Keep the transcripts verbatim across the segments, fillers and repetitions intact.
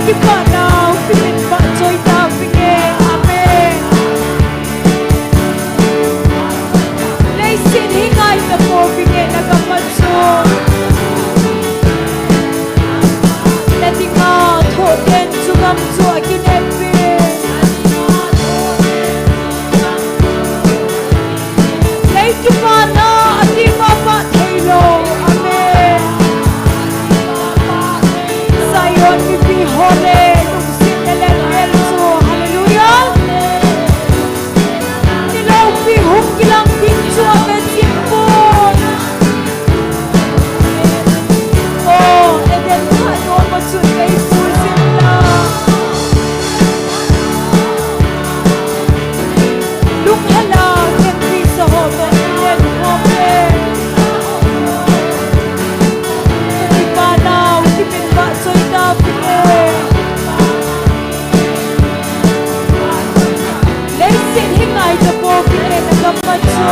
Kipana u kimin vahchoi tavinge. Amen. Leiset hi ngai tapouvinge, nagam a chu. Nadinga thoh ten chu gam chu akineppi. Lei kipana a tima pah theilou. Amen. Zion mipi ho le lungset le letmel chu. Hallelujah. Niloupi hung kilang ding chu avet jing poi. O, Eden thah nom a chun eipui jing lang. Lunghel a khenpi sa ho toh kilen khom le. Kipana u kimin vahchoi tavinge. Leiset hi ngai tapouvinge, nagam a chu.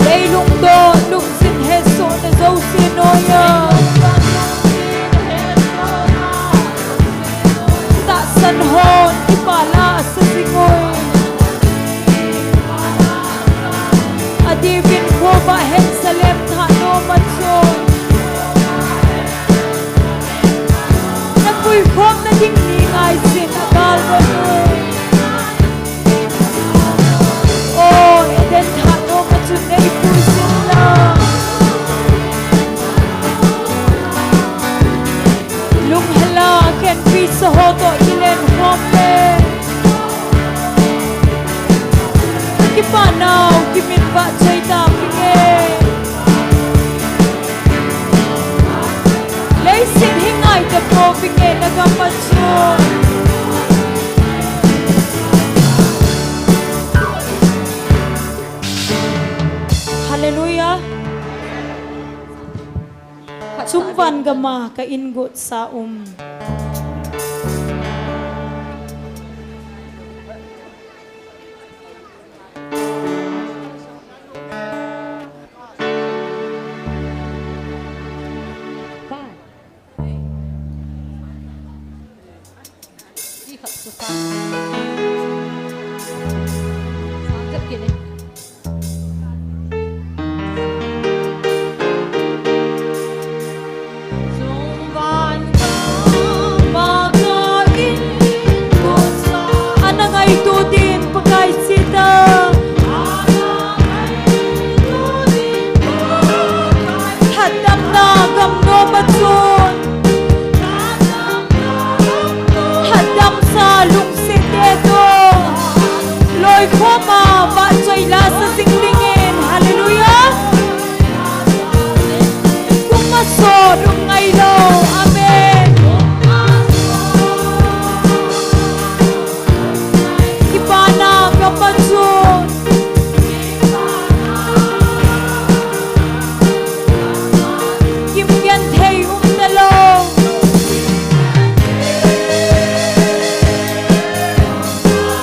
Lei lungdon, lungset hesohna jouse noiya. Tahsan hon kipah la asa jing uvin. Adiuvin khovah hen Salem thah nom a chun. Napuikhomna ding ni ngaijin agalvon u. O, Eden thah nom a chun eipui jing lang. Lunghel a khenpi sa ho toh kilen khom le. Kipana u kimin vahchoi tavinge. Leiset hi ngai tapouvinge, nagam a chu. Hallelujah. Chungvan gam a ka ingot sa um. Ana ngaito din Pakai sita. Lhatdamna gam nom a chun. Lhatdamsa lungset te toh. Loikhom a vahchoi la sa jing dingin. Hallelujah. Kum masot um ngailou. Amen. Kipana gam a chun. Kimgenthei umtalou.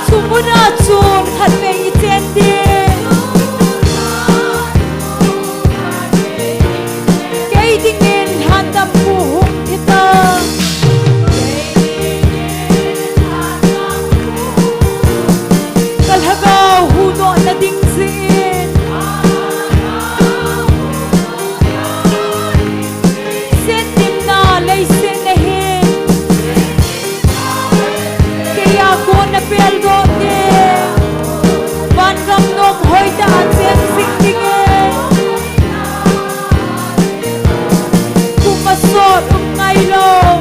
Chumuna chun khatvei ichen din. Kei dingin lhatdampu hung thi tan. Ka lhagao huhdohna ding jeh in. Setdimna leiset nahin. Kei a kon napeldoh te. Vangam nom hoitah a cheng jing dingin. Kum masot um ngailou.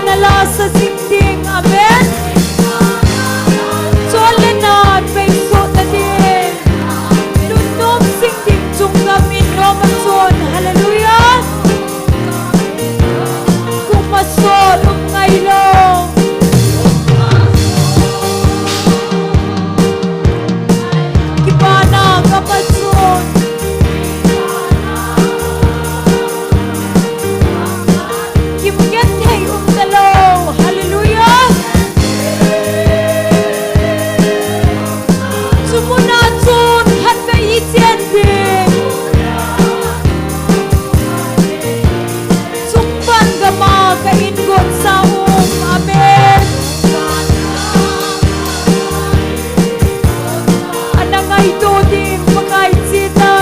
Nalasa jing ding, amen. Chol le nat beisoh ta ding. Nunnom jing ding chungkam in nom a chun, hallelujah. Kum a sot um ngai lou. Kipana gam a chun. Kimgen thei um talou. Hallelujah. Chu muna chun khatvei i chen ding. Chungpan gam a ka in gon sa um. Amen. Ana ngaito ding Pakai chita.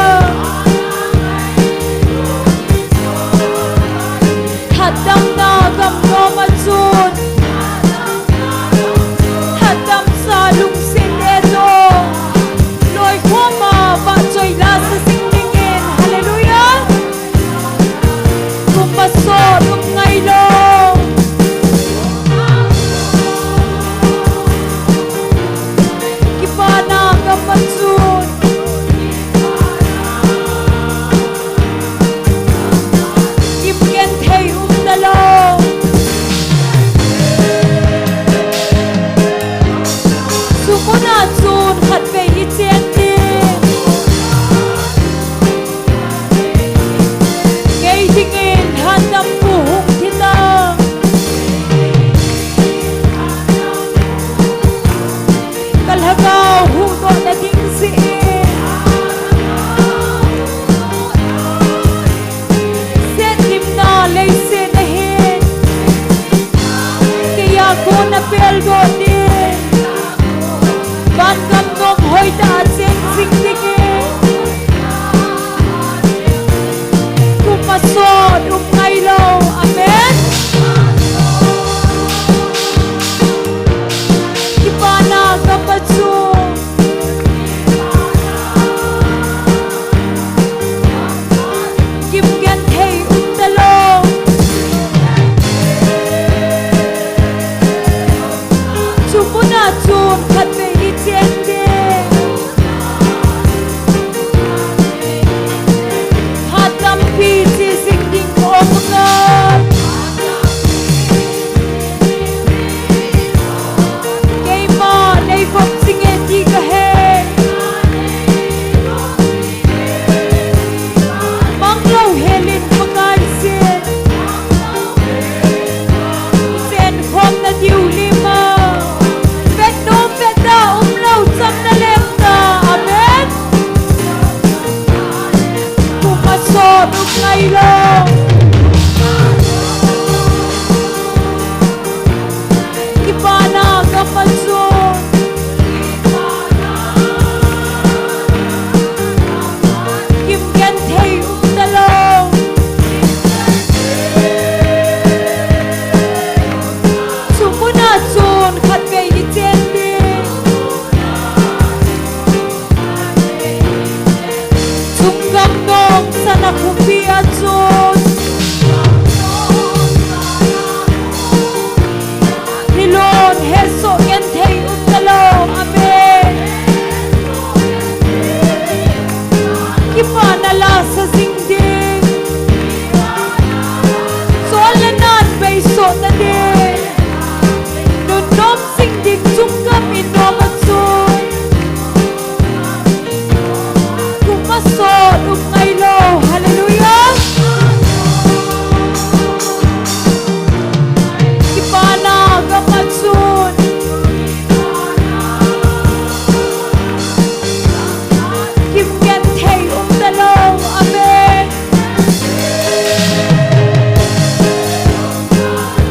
Thatdamna gam nom a chun. Thatdamsa lungset e to. Loikhom a vahchoi lasa jing dingin. Hallelujah. Kum a sot um ngai lou. Kipana gam a chun. Kimgen thei um talou. Chu muna chun khatvei i chen ding. Ngei dingin lhandampu hung thi ta. Ka lhagao huhdoh na ding jeh in. Setdimna leiset a hin. Kei a kona peldoh ding. Vangam nom hoitah a cheng jing dingin. Kum a sot um ngai lou. Amen. Kipana gam a chun. Kimgen thei um talou. Chu muna chun khatvei i chen ding. Phat tampi che jing ding ka um ngai. Keima nei vop jing e ti ka he. Mang lou hel in Pakai sin. Chen khom na diu lima. Vet nom vet da um lou cham na lem ta. Amen. Kum a sot um ngai lou. Kipana gam a chun. Kimgen thei um talou. Chu muna chun khatvei i chen ding. Chungkam nung sana khupi a chun. Hilon hesoh genthei um talou. Amen. Kipana lasa jing ding. Chol le nat beisoh ta ding. Nunnom jing ding chungkam in nom a chun. Kum a sot um ngai lou. Hallelujah. Kipana gam a chun. Kimgen thei um talou. Amen.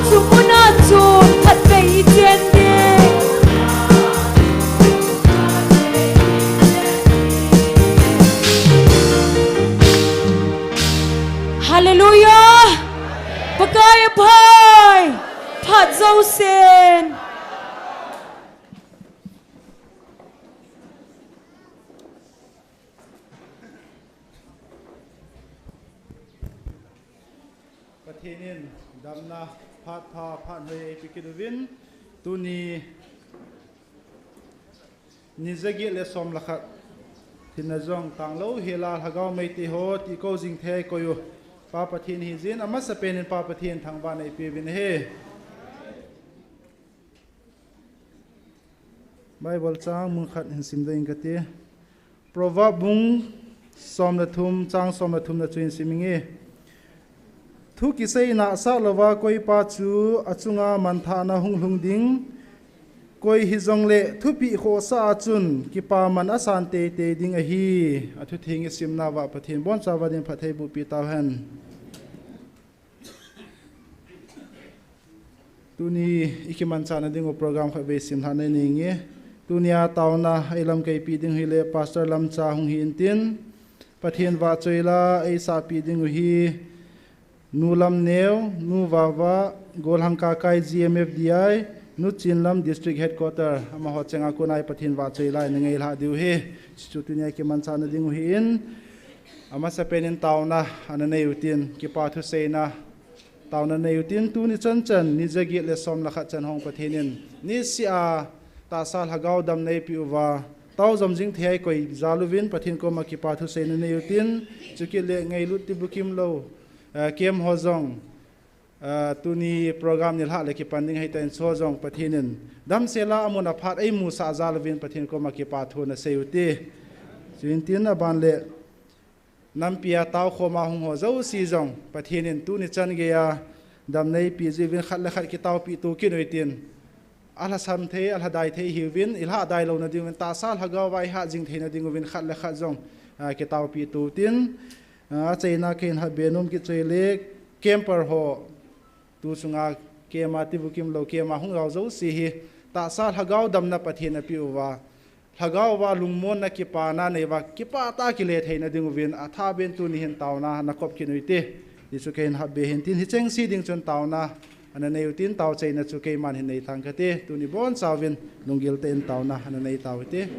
Chu muna chun khatvei i chen ding. Hallelujah. Pakai aphai. Phat jousen. Pathen in damna Phat pha, phat hoi eipeh kit uvin, tuni ni jaget le som le khat, thina jong tanglou hela Lhagao Meitei ho ti kou jing thei koi u Pa Pathen hijin, amasapen in Pa Pathen thangvahna eipeh uvin ahi. Bible chang mun khat hin sim ding kati. Proverb bung som le thum, chang som le thum na chu hin sim inge. Thu kisei nahsah louva koipa chu achunga manthahna hung lhung ding. Koi hijongle thupeh khohsah a chun kipaman asan teitei ding ahi. Athutheng isimna uva Pathen in abonchauva ding phattheiboh peh tauhen. Tuni ikimanchahna ding u program khatvei simlhah nei inge. Tunia taona eilamkai peh ding u hile Pastor Lamcha hung hi intin, Pathen vahchoi la eisahpeh ding u hi Nu Lamneo, Nu Vava, Golhang Kakai G M F D I, Nu Chinlam District Headquarter, amaho chenga kona Pathen vahchoi la eina ngailhah diu ahi. Chuchu tunia ikimanchahna ding u hi in, amasapen in taona ana nei utin, kipa thuseina taona nei utin, tuni chanchan ni jaget le som le khat chan hong Pathen in niseh a tahsa lhagao damna eipeh uva, tao jom jing thei koi jal uvin Pathen koma kipa thuseina nei utin, chukit le ngailut tibukim lou, eh, camp ho jong, eh, tuni program nilhah le kipan ding ahitan, chuho jong Pathen in damsel a amun aphat eimusah jal uvin Pathen koma kipa thu ana sei uti. Chuin tin aban le Nampia taokhoma hung ho jouse jong Pathen in tuni chan geiya damna eipeh jiuvin khat le khat kitaopeh to kit utin. Alhasam thei, alhadai thei hiuvin, ilhadai louna dinguvin, tahsa lhagaova ihat jing theina dinguvin khat le khat jong, ah, kitaopeh to utin. Ah, achaina kahin hatbe nom kit chu ahile camper ho, tuchunga camp a tibukim lou camp a hung jao jouse hi tahsa lhagao damna Pathen in apeh uva, lhagaova lungmonna kipana neiva kipah tah a kile theina dinguvin athahbeh in tuni hin taona ana kop kit uti. Hichu kahin hatbe hin tin, hicheng se ding chun taona ana nei utin, taochaina chu keiman hin nei tang kati. Tuni bonchauvin lunggil tah in taona ana nei tau hite.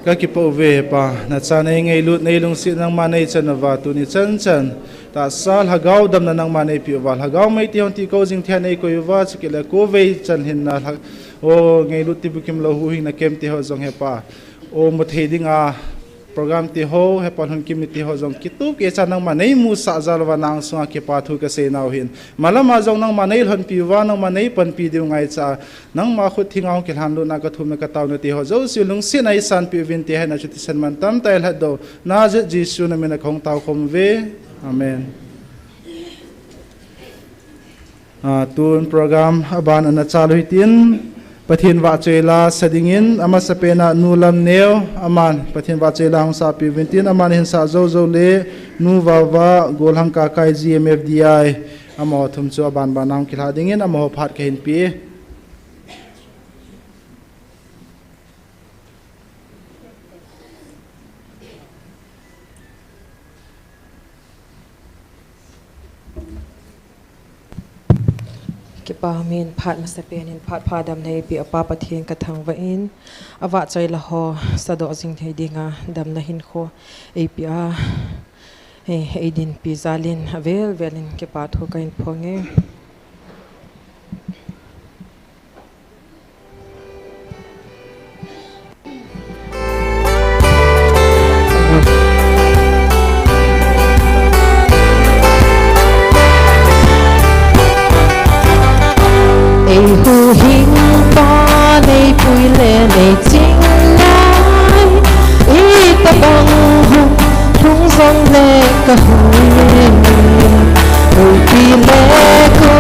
Ka kipah uve Pa, nachate nei ngailut, nei lungset nangma nei chan uva, tuni chanchan tahsa lhagao damna nangma nei pe uva, lhagao mei te hon ti ko jing thei a nei koi uva, chukit le ko vei chan hinna lha, o ngailut ti bukim lou huhhingna kem te ho jong he Pa, o mu thei dinga program te ho, he Pa, lhun kim ni te ho jong kitup kei cha nangma nei musah jal uva nang sunga kipa thu ka sei nau hin. Malam a jong nangma nei lhonpi uva, nangma nei panpi diu ngai cha, nangma khut thinga hung kilhan lutna ka thum le ka taona te ho jouse lungset a nei sanpi uvin te hena chu thisan man tam tai lhat do. Nazareth Jesu na min a ka hung tao khom uve. Amen. A, tun program aban ana chalu hitin, Pathen vahchoi la sa dingin, amasapen a Nu Lamneo, aman Pathen vahchoi la hung sapi uvin tin, aman hin sa jou jou le, Nu Vava, Golhang Kakai G M F D I, amaho thum chu aban ban a hung kilha dingin, amaho phat ka hin pe. Kipa min phat masapen in phat pha damna eipea Pa Pathen ka thangvah in, avahchoi la ho sadoh jing thei dinga damna hinkho eipea, eh, eidinpi jal in avel vel in kipa thu ka hin phong e. Ei huhhingpa nei pui le nei ching lai, itobang hung lhung jong le ka hui, huipi le ko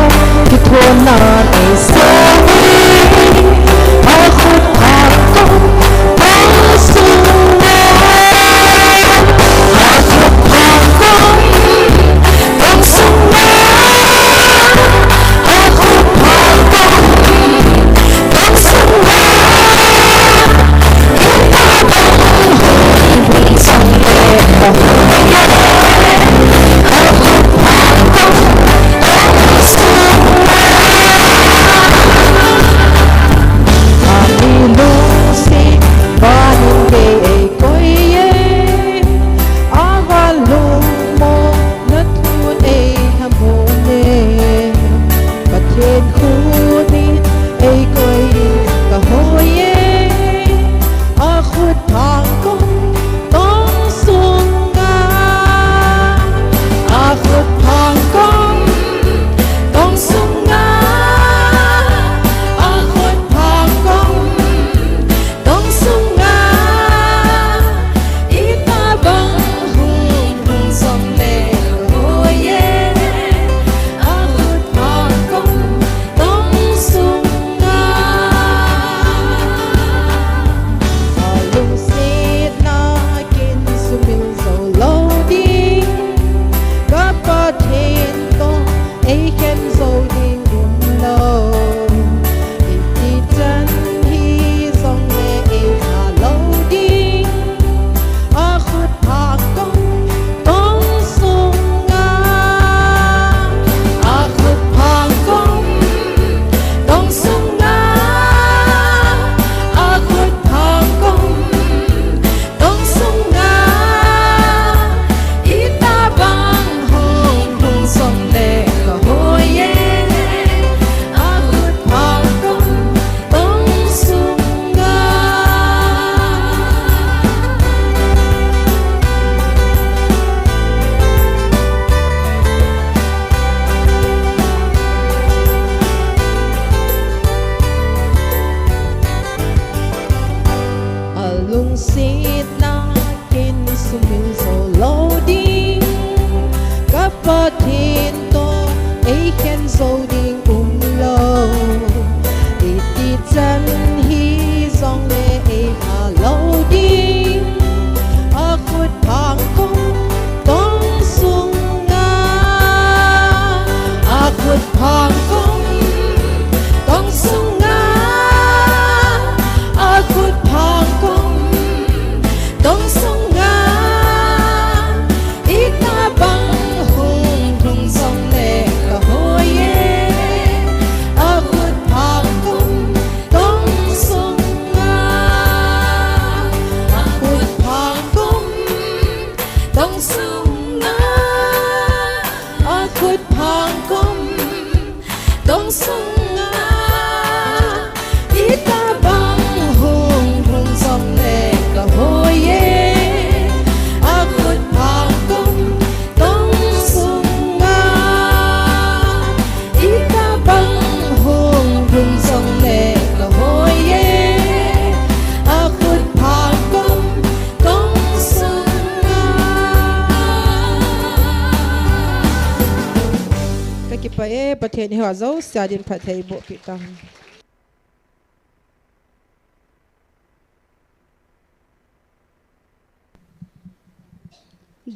Pathen in eiho jouse a din phatthei boh peh tauhen.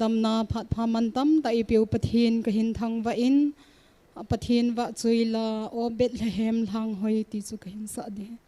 Damna phat pha mantam tah eipeu Pathen kahin thangvah in, Pathen vahchoi la, O Bethlehem lhanghoi ti chu kahin sah ding.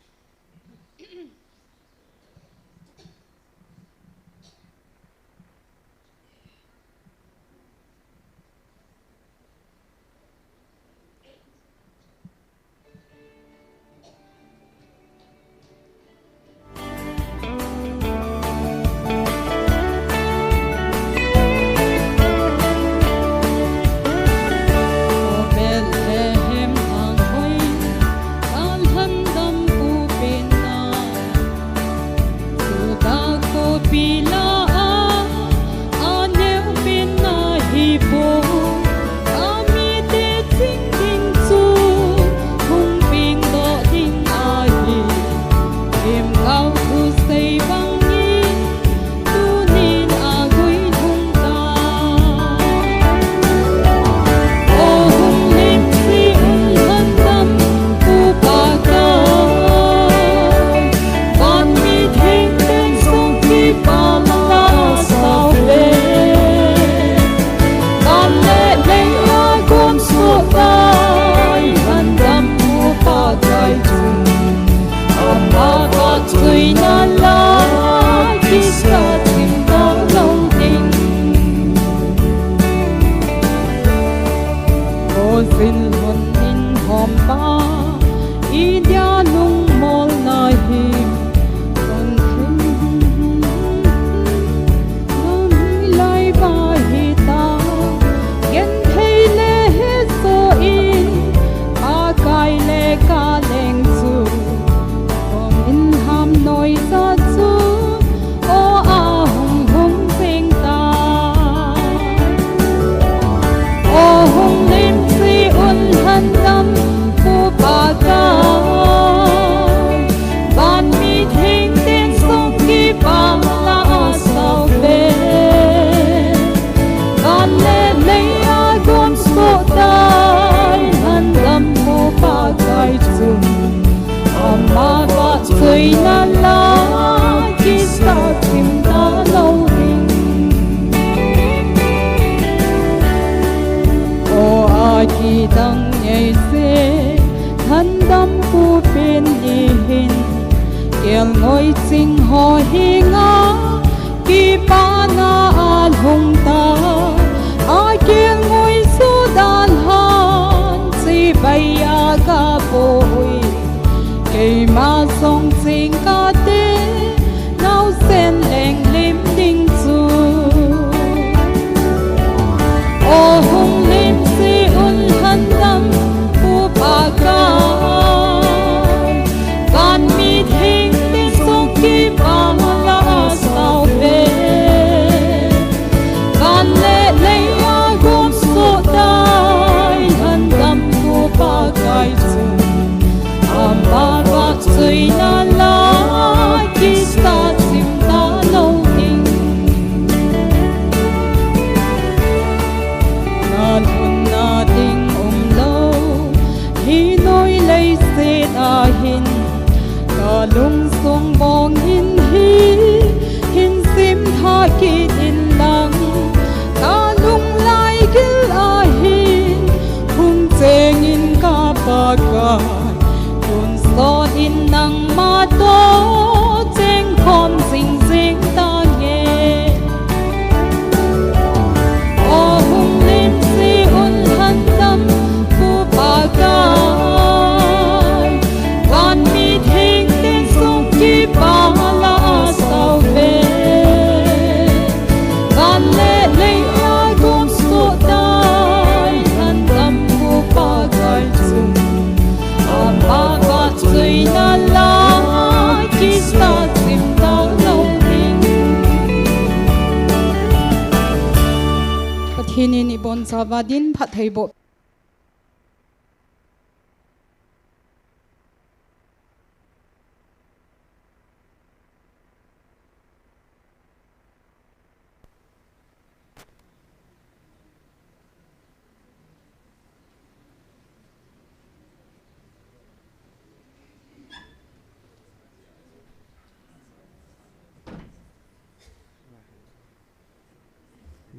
Pathen in ibonchauva din phatthei boh.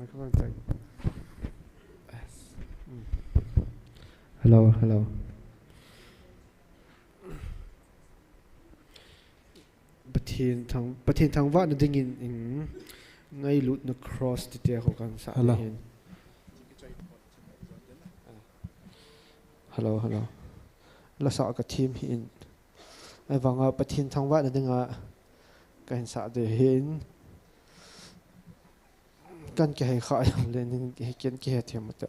Microphone check. Yes. Mm. Hello, hello. Pathen thang, Pathen thangvahna dingin, in, ngailutna cross titi a ho kan sa. Hello. Dingin. Hello, hello. Lasa ka thim hi in. Ahivanga Pathen thangvahna dinga kahin sa de hin. Kan kihei kha jong le nin hi ken kihe thiam ate.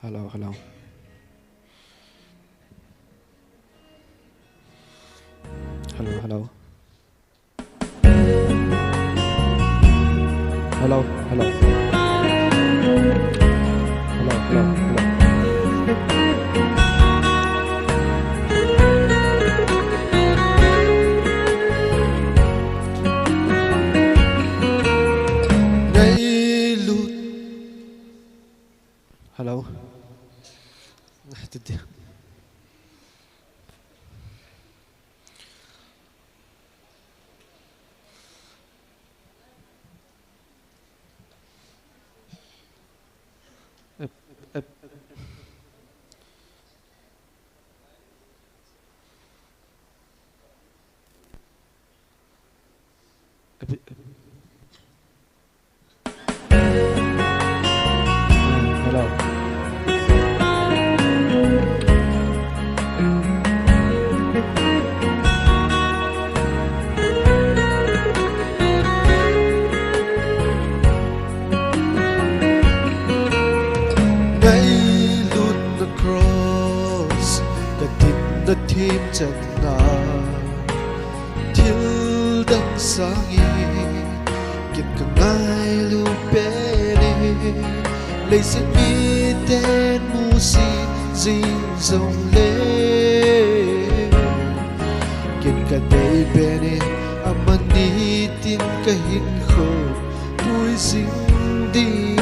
Hello, hello. Hello, hello. Hello, hello. Hello, hello, hello. Ngailut. Hello. Titi. Ep, ep. Ep, ep. Hello. Ngailutna cross, ka dinna themchanna. Thil dang sangin, ken ka ngailu pen e, leiset miten musit jing jongle. Ken ka dei pen e, amani tin ka hinkho pui jing ding.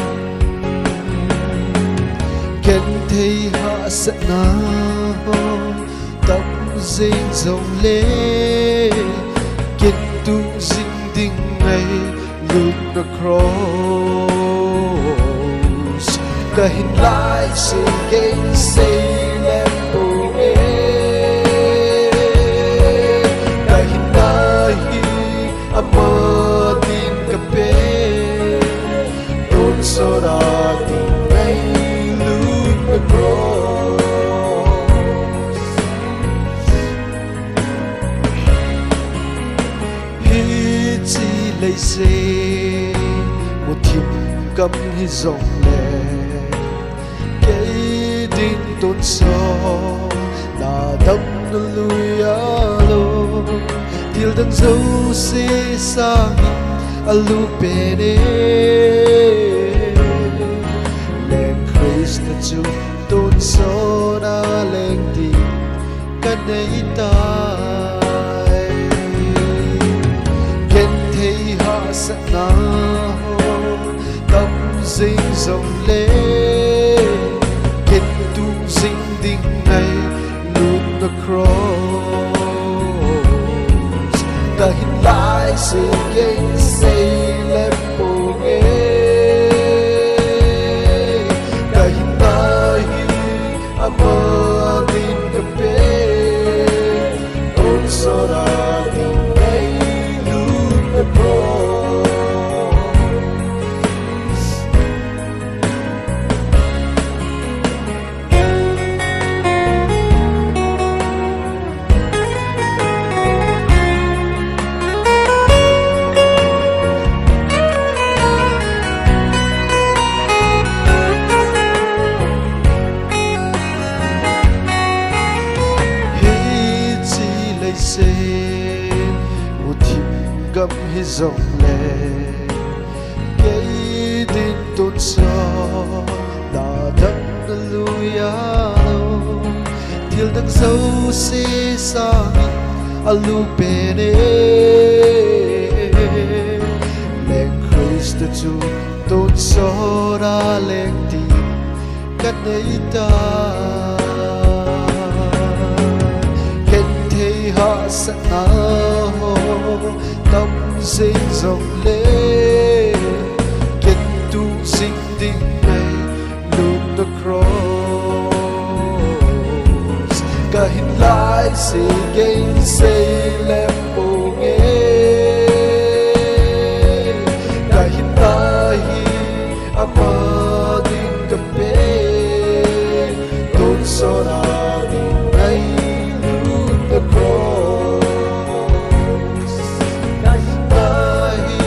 Ken thei hahsatna ho tam jing jongle, ken tuh jing ding ngailutna cross. Ka hinna hi sei kei sei le ponge. Ka hinna hi ama din ka pe. Tonsot a ding ngailutna cross. Hiche leiset muthim gam hijongle, kei din tonsot na damna lui a lou. Thil dang jouse sangin alu pen e. Leng Christa chu tonsot a leng ding ka nei tai. Ken thei hahsatna ho tam jing jongle, ken tuh jing ding ngailutna cross. Ka hinna hi sei kei sei le ponge. Ka hinna hi ama din ka pe. Tonsot a ding ngailutna cross. Hiche leiset muthim gam hijongle, kei din tonsot na damna lui a lou. Thil dang jouse sangin alu pen e. Leng Christa chu tonsot a leng ding ka nei tai. Ken thei Satna ho tam jing jongle, ken tung jing ding ngailut na cross. Ka hin lai sei gei sei lem ponge. Ka hinna hi ama ding ka pe, tonsot a ding ngailut na cross. Ka hinna hi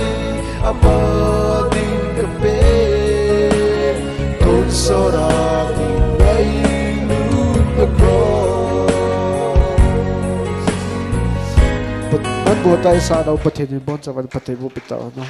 ama ding ka pe, tonsot a ding ngailut na cross. Pat-, pat bo tai sa dau Pathen in bon chavan Pathen bu pita no.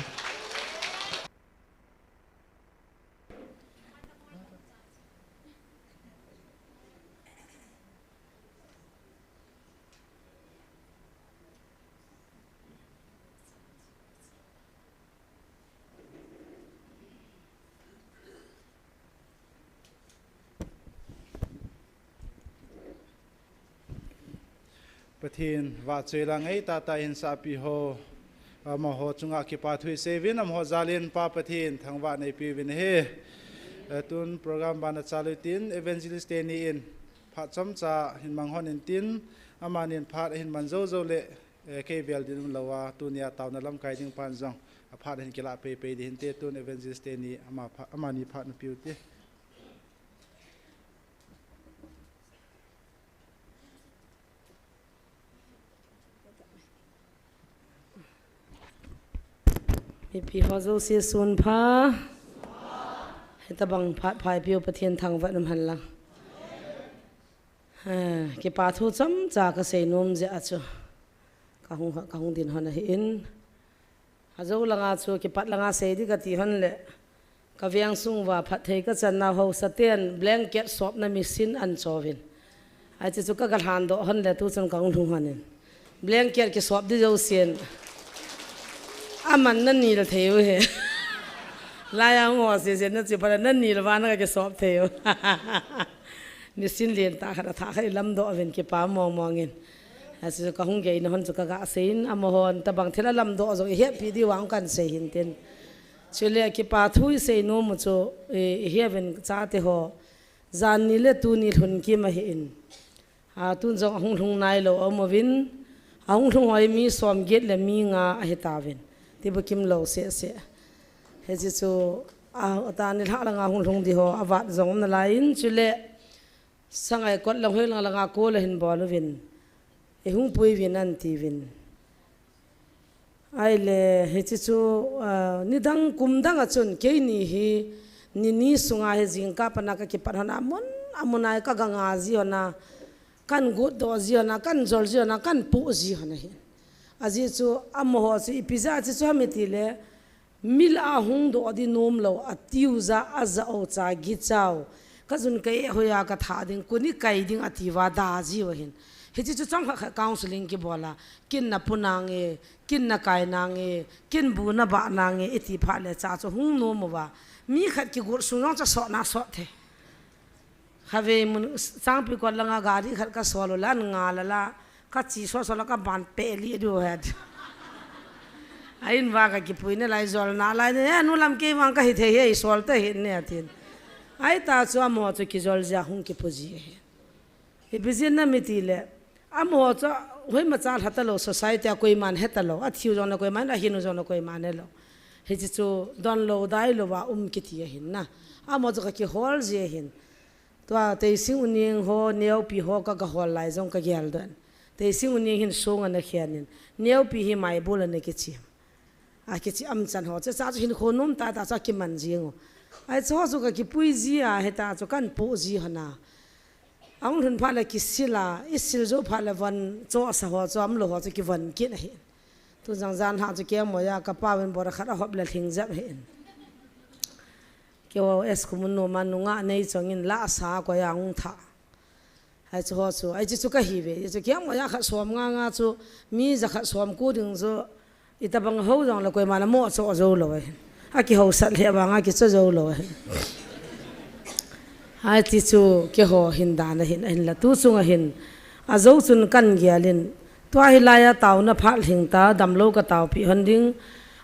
Pathen vahchoi la ngai tata hin sapi ho, amaho chunga kipa thu isei uvin, amaho jal in Pa Pathen thangvah neipi uvin ahi. Eh, tun program bana chalu tin evangelist teni in phat chomcha hin mang hon in tin, amanin phat ahin man jou jou le, eh, kei vel din umlou a, tunia taona lamkai ding pan jong aphat ahin kila pei pei ding hinte, tun evangelist teni ama pha-, amani phat na piu te. Mipi ho jouse sun pha. Hitabang phat phai piu Pathen thangvah in um hen lang. Ha, kipa thu chomcha ka sei nom jeh a chu ka hung, ka hung din hon ahi in. Ajou langa chu kipat langa sei di ka ti hon le. Ka veng sung uva phatthei ka channa haosa ten blanket sopna machine an cho uvin. Ahi chu chu ka ga lhan doh hon le tu chun ka hung lhung hon in. Blanket kisop di jousen. Aman na nil thei u hi. Lai a hung ho sesen na chi phat na nil uva na ka kisop thei u. Machine lentah khat a thah khat i lam doh uvin kipa mong mong in. Ahi chu ka hung gei na hon chu ka ga sei in amahon tabang thil a lam doh jong i hetpi di vang kan sei hin tin. Chule kipa thu i sei nom u chu, i, i he uvin chate ho. Jan ni le tuni lhun kim ahi in. A, tun jong ahung lhung nailou a um uvin. Ahung lhung ho hi mi som get le mi nga ahi tauvin. Ti bu kim lou seh seh. Hiche chu, a, atan nilhah langa hung lhung di ho, avat jong um nalai in chule. Sangai kot lang hoi lang langa ko la hin bol uvin. I hung pui uvin an ti uvin. Ahile, hiche chu, ah, nidang kum dang a chun, keini hi, ni ni sunga hi jingkah pana ka kipat hon a mun, a mun a ka ga nga ji hon a, kan got doh ji hon a, kan jol ji hon a, kan poh ji hon ahi. Ajeh chu, amaho chu ipi jeh a chu chu ham i ti le, Mil a hung doh di nom lou, a tiu ja, a ja o cha, gi chau. Ka jun ka eh hoi a ka tha ding, kuni kai ding a ti uva da ji u ahin. Hiche chu chomkhat khat counseling kibol a, kin na pu nange, kin na kai nange, kin bu na bah nange, i ti phat le cha chu hung nom uva. Mi khat kigot sung jong cha sot na sot thei. Khatvei mun, Sangpi kot langa gari khat ka sol u le, an nga la la, ka chi sol sol la ka ban peh li du het. A in uva ka kipui nalai jol nalai ne, eh, nu lam kei vang ka hi thei hi, i sol ta hi ne, a tin. Ahi ta chu amaho chu kijol jia hung kipu ji hi. Ipi jeh ham i ti le, Amaho chu hoima cha lha talou, society a koiman he talou, a thiu jong le koiman, a hin u jong le koiman he lou. Hiche chu don lou, dai lou va um kiti ahin na. Amaho chu ka kihol ji ahin. Tua Teising Uning ho, Neopi ho ka ga hol lai jong ka gel doh in. Teising Uning hin song ana khen in. Neopi hi Maibol ana kichi. A kichi am chan ho, chu cha chu hin kho nom ta ta chu kiman jing u. Ahi chu ho chu ka kipui ji a, hita chu kan pu ji hana. Ahung lhun phat le kisil a, i sil jou phat le von chohsa ho chu, amlou ho chu kivon kit ahi. Tun jong jan ha chu kei moya ka pa vin bor khat a hop le lhing jep ahi. Kei ho S Kumun nu ma nunga nei chong in la sa ko ya hung tha. Ahi chu ho chu, ahi chu chu ka hi ve, chu kei moya khat som nga nga chu, mi ja khat som ku ding chu, Itabang ho jong le koiman amo cho jou lou ahin. Akiho sat le vang akicho jou lou ahin. Ahi ti chu keiho hin dan ahin, ahin la tu chung ahin. Ajou chun kan gel in, Tua hilai a taona phat lhing ta, damlou ka taopi hon ding.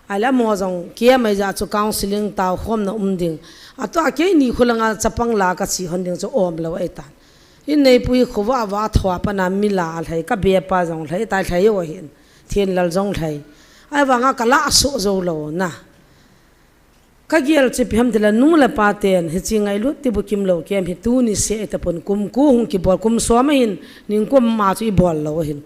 Ahile amaho jong kei mai ja chu counseling tao khomna um ding. Atua keini khulanga chapang la ka chi hon ding chu umlou ahitan. In neipu hi khovah a va thoa pana mi la alhai, ka bepa jong lhai, tai lhai o hin. Thenlal jong lhai. Ahivanga ka la soh jou lou na. Ka gel chu ipi ham tile nu le pa ten, hiche ngailut tibukim lou kem hi tuni seh tapon kum ko hung kibol kum som ahin, ningkum ma chu ibol lou ahin.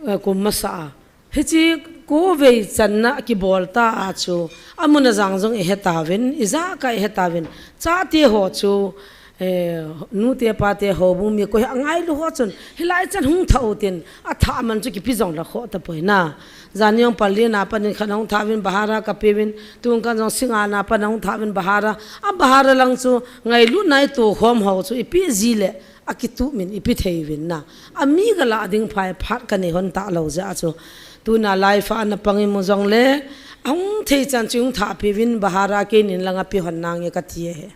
Eh, kum masa a. Hiche kovei channa kibol ta a chu, amun ajang jong ihe tauvin, ija ka ihe tauvin. Chate ho chu, eh, nute pate houbung mi koi angailu ho chun, hilai chan hung tha utin, atha man chu kipi jong la kho tapoi na. Jan jong pali na panin khat hung tha uvin bahara ka pe uvin, tung kan jong singa na pan hung tha uvin bahara. A bahara lang chu, ngailu nai tu khom ho chu, ipi ji le, akitu min, ipi thei uvin na. Ami ka la ding phai phat ka nei hon ta lou ja chu. Tuna life a na pang imu jong le, ahung thei chan chu hung tha pi uvin bahara keinin langa pe hon nange ka ti e.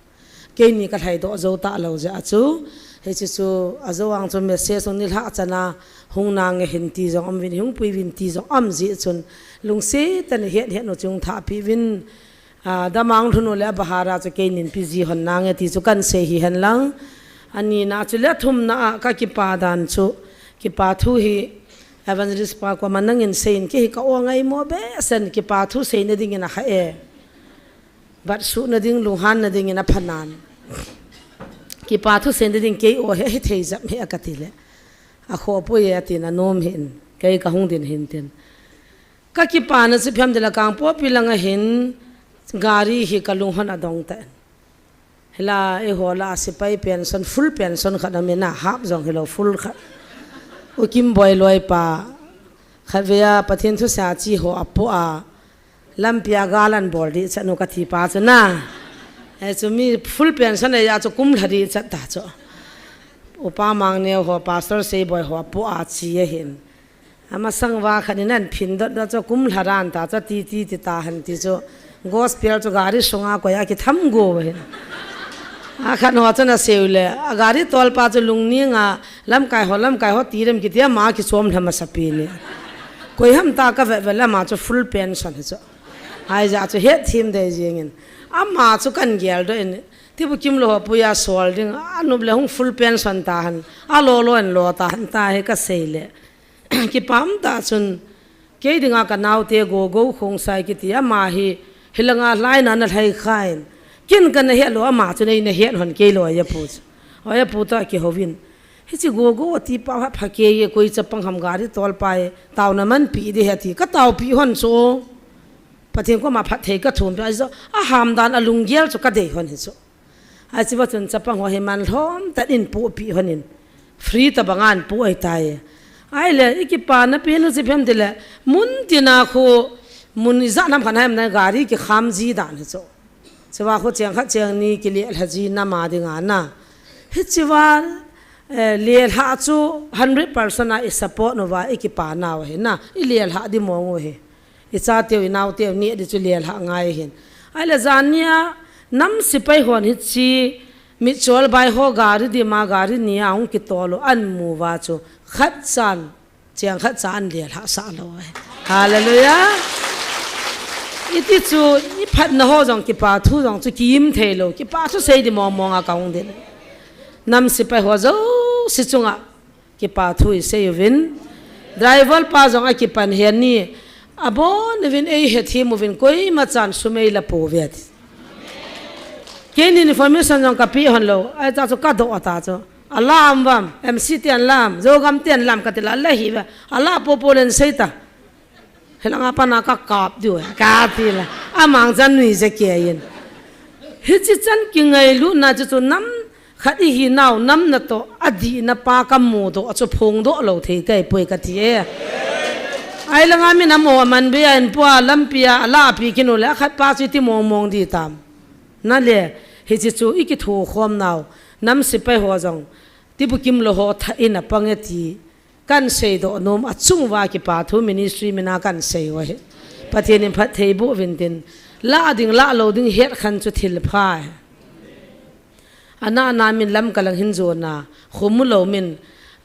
Keini ka lhai doh jou ta lou ja chu. Hiche chu, ajo ang chu message hung ni lha chana hung nange hin ti jong um uvin, hung pui uvin ti jong um ji chun. Lungset tah in het het nu chu hung tha pi uvin. Ah, damang lhun u le bahara chu keinin pe ji hon nange ti chu kan sei hi hen lang. Ani na chu le thum na a ka kipa dan chu. Kipa thu hi evangelist pa koma nangin seiyin kei hi ka o ngai mo be sen kipa thu seina dingin akha e. Bat suhna ding, lunghanna dingin aphanan. Kipa thu seina ding kei o he, hithei jam he a ka ti le. Akhoh poi e atin anom hin. Kei ka hung din hin tin. Ka kipana chu ipi ham tile Kangpokpi langa hin gari hi ka lung hon adong ta. Hila eiho la sepai pension, full pension khat amin a, half jong hilou full khat. U Kimboi loipa. Khatvei a Pathen thusei a chi ho apoh a. Lampi a gal an bol ding chan u ka ti pa chu na. Eh, chu mi full pension a chu kum lha ding chat ta chu. Upa Mangneo ho, Pastor Seiboi ho apoh a chi ahin. Amasang uva khat in an phin dot dot chu kum lha dan ta chu ti ti ti ta hen ti chu gospel chu gari sunga koi a kitham go hin. Akhat ho chu na seu le, a gari tolpa chu lungning a lamkai ho, lamkai ho ti rem kiti ama kichom lha masa pi ni. Koi ham ta ka vet vet le ama chu full pension hi chu. Ahi ja chu het thim dei jing in. Ama chu kan gel doh in. Tibukim lou ho pui a sol ding. Anop le hung full pension ta hen. Alo lo in lo ta hen ta hi ka sei le. Kipa um ta chun, kei dinga ka naote Gogo Khongsai kiti ama hi, hilanga laina na lhai khan. Kin kana het lou ama chun eina het hon kei lou a pu chu. Oya pu ta kihouvin. Hiche Gogo ati pa ha pha kei e koi chapang ham gari tolpa e. Taona man pi ding ahi ti. Ka taopi hon chu. Pathen koma phatthei ka thum pi a chu. Aham dan a lunggel chu ka dei hon hi chu. Ahi chu va chun chapang ho hi man lhom tah in pohpi hon in. Free tabang an poh ahi tai. Ahile, i kipana pen u chu ipi ham tile, mun tina khu, mun ijat ham khat ham na gari kikham ji dan hi chu. Chua khu cheng khat cheng ni kile lha ji na ma dinga na. Hichua, eh, le lha chu hundred percent a i support nu va i kipana u hi na. I le lha di mong u hi. I chateu, i naoteu, ni di chu le lha ngai hin. Ahile jan nia, nam sepai hon hiche, mitchol bai ho gari dima gari nia hung kitol u an mu va chu, khat chan, cheng khat chan le lha sa lou ahi. Hallelujah. Iti chu, i phatna ho jong kipa thu jong chu ki-im thei lou, kipa thu sei di mong mong a ka hung din. Nam sepai ho jouse chunga, kipa thu i sei uvin. Driver pa jong a kipan hen ni. Abon uvin ei hethem uvin koima chan sum ei la pou ve ati. Keini information jong ka pe hon lou. Ahi ta chu ka doh ta chu. Alam vam, M C te an lam, Zogam te an lam ka ti la la hi ve. Ala popo len sei ta. Hilanga pana ka kap diu, ka ti la. Amang chan nui je kei in. Hichi chan kingailutna chu chu nam khat i hi nau nam natoh, adihna pa ka mudoh, a chu phongdoh lou thei kei poi ka ti e. Ahi langa min amaho aman bei a in pua lampi a, ala pi kinu le, akhat pa chu iti mong mong di tam. Na le, hichi chu i kitho khom nau, nam sepai ho jong, tibukim lou ho tha in apang e ti. Kan seidoh nom a chung uva kipa thu ministry mina kan sei u ahi. Pathen in phatthei boh uvin tin. La ding, la lou ding het khan chu thil pha ahi. Ana, ana min lam kalang hin jona, khomu lou min,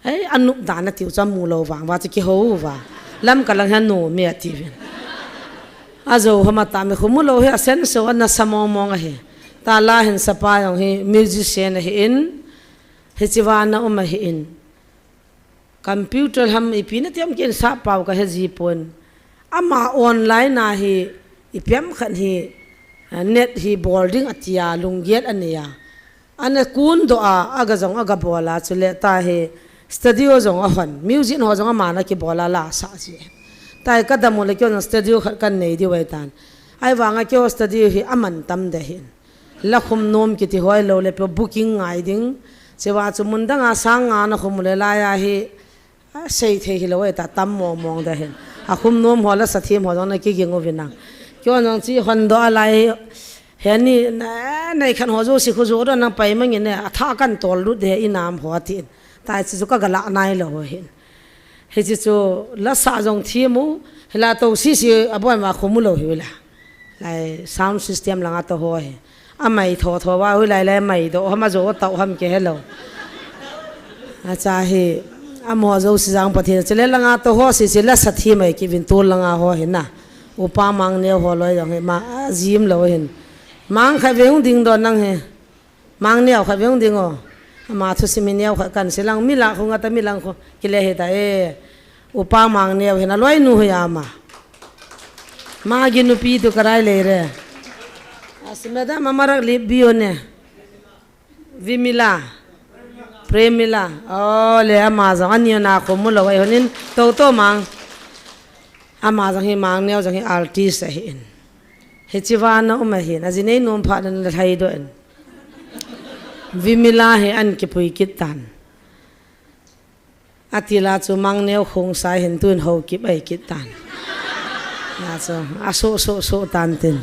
Ei, anup dan atiu chu amu lou vang uva chu kihou uva. Lamka lang hi anom e atiuvin. Ajou ham atam e, khomu lou hi asen so ana sa mong mong ahi. Tala hin sapa jong hi musician ahin. Hiche vana um ahin. Computer ham ipi nati ham ken sap pau kahe ji pon. Ama online a hi ipi ham khat hi, ah, net hi bol ding atia lunggel anei a. Ana kun doh a, aga jong aga bol a, chule tahi studio jong ahon. Music ho jong aman akibol a la sa ji. Tahi kadam u le keiho jong studio khat kanei diu ahitan. Ahivanga keiho studio hi aman tam deh hin. La khum nom kiti hoi lou le pe booking ngai ding. Chua chu mun danga sang nga na khum le lai a hi, a, sei thei hilou e ta tam mong mong deh hin. A khum nom ho la sa thim ho jong na kiging uvin nang. Keiho jong chi hon doh a lai hi, heni na, nei khan ho jouse khu jo doh nang pai mangin e, atha kan tol lut deh inam ho atin. Tahi chu chu ka gala nai lou hin. Hiche chu la sa jong thim u, hila to sisi abon ma khomu lou hi la. Lai sound system langa to ho hi. Amai tho tho va hui lai lai mai doh ham ajo tau ham kihe lou. Acha hi, amaho jouse jong Pathen chule langa to ho sisi la sa thim mai kivin tol langa ho hi na. Upa Mangneo ho loi jong hi ma, a, jim lou hin. Mang kha veng ding doh nang hi. Mangneo kha veng ding o. Ama thusim hi neo kha kan sei lang mi la khu nga ta mi lang khu. Kile hi ta e. Upa Mangneo hi na loinu hi ama. Magi nupi tu karai le re. Asi madam amarak lip bio ne. Vimila. Premila. O le ama jong ani na khomu lou ai honin. To to mang. Ama jong hi Mangneo jong hi artist ahin. Hiche vana um ahin. Aji nei nom phat nan la thai doh in. Vimila hi an kipui kit tan. Atila chu Mangneo khung sai hin tun ho kip ai kit tan. Na chu, a so, so, so tan tin.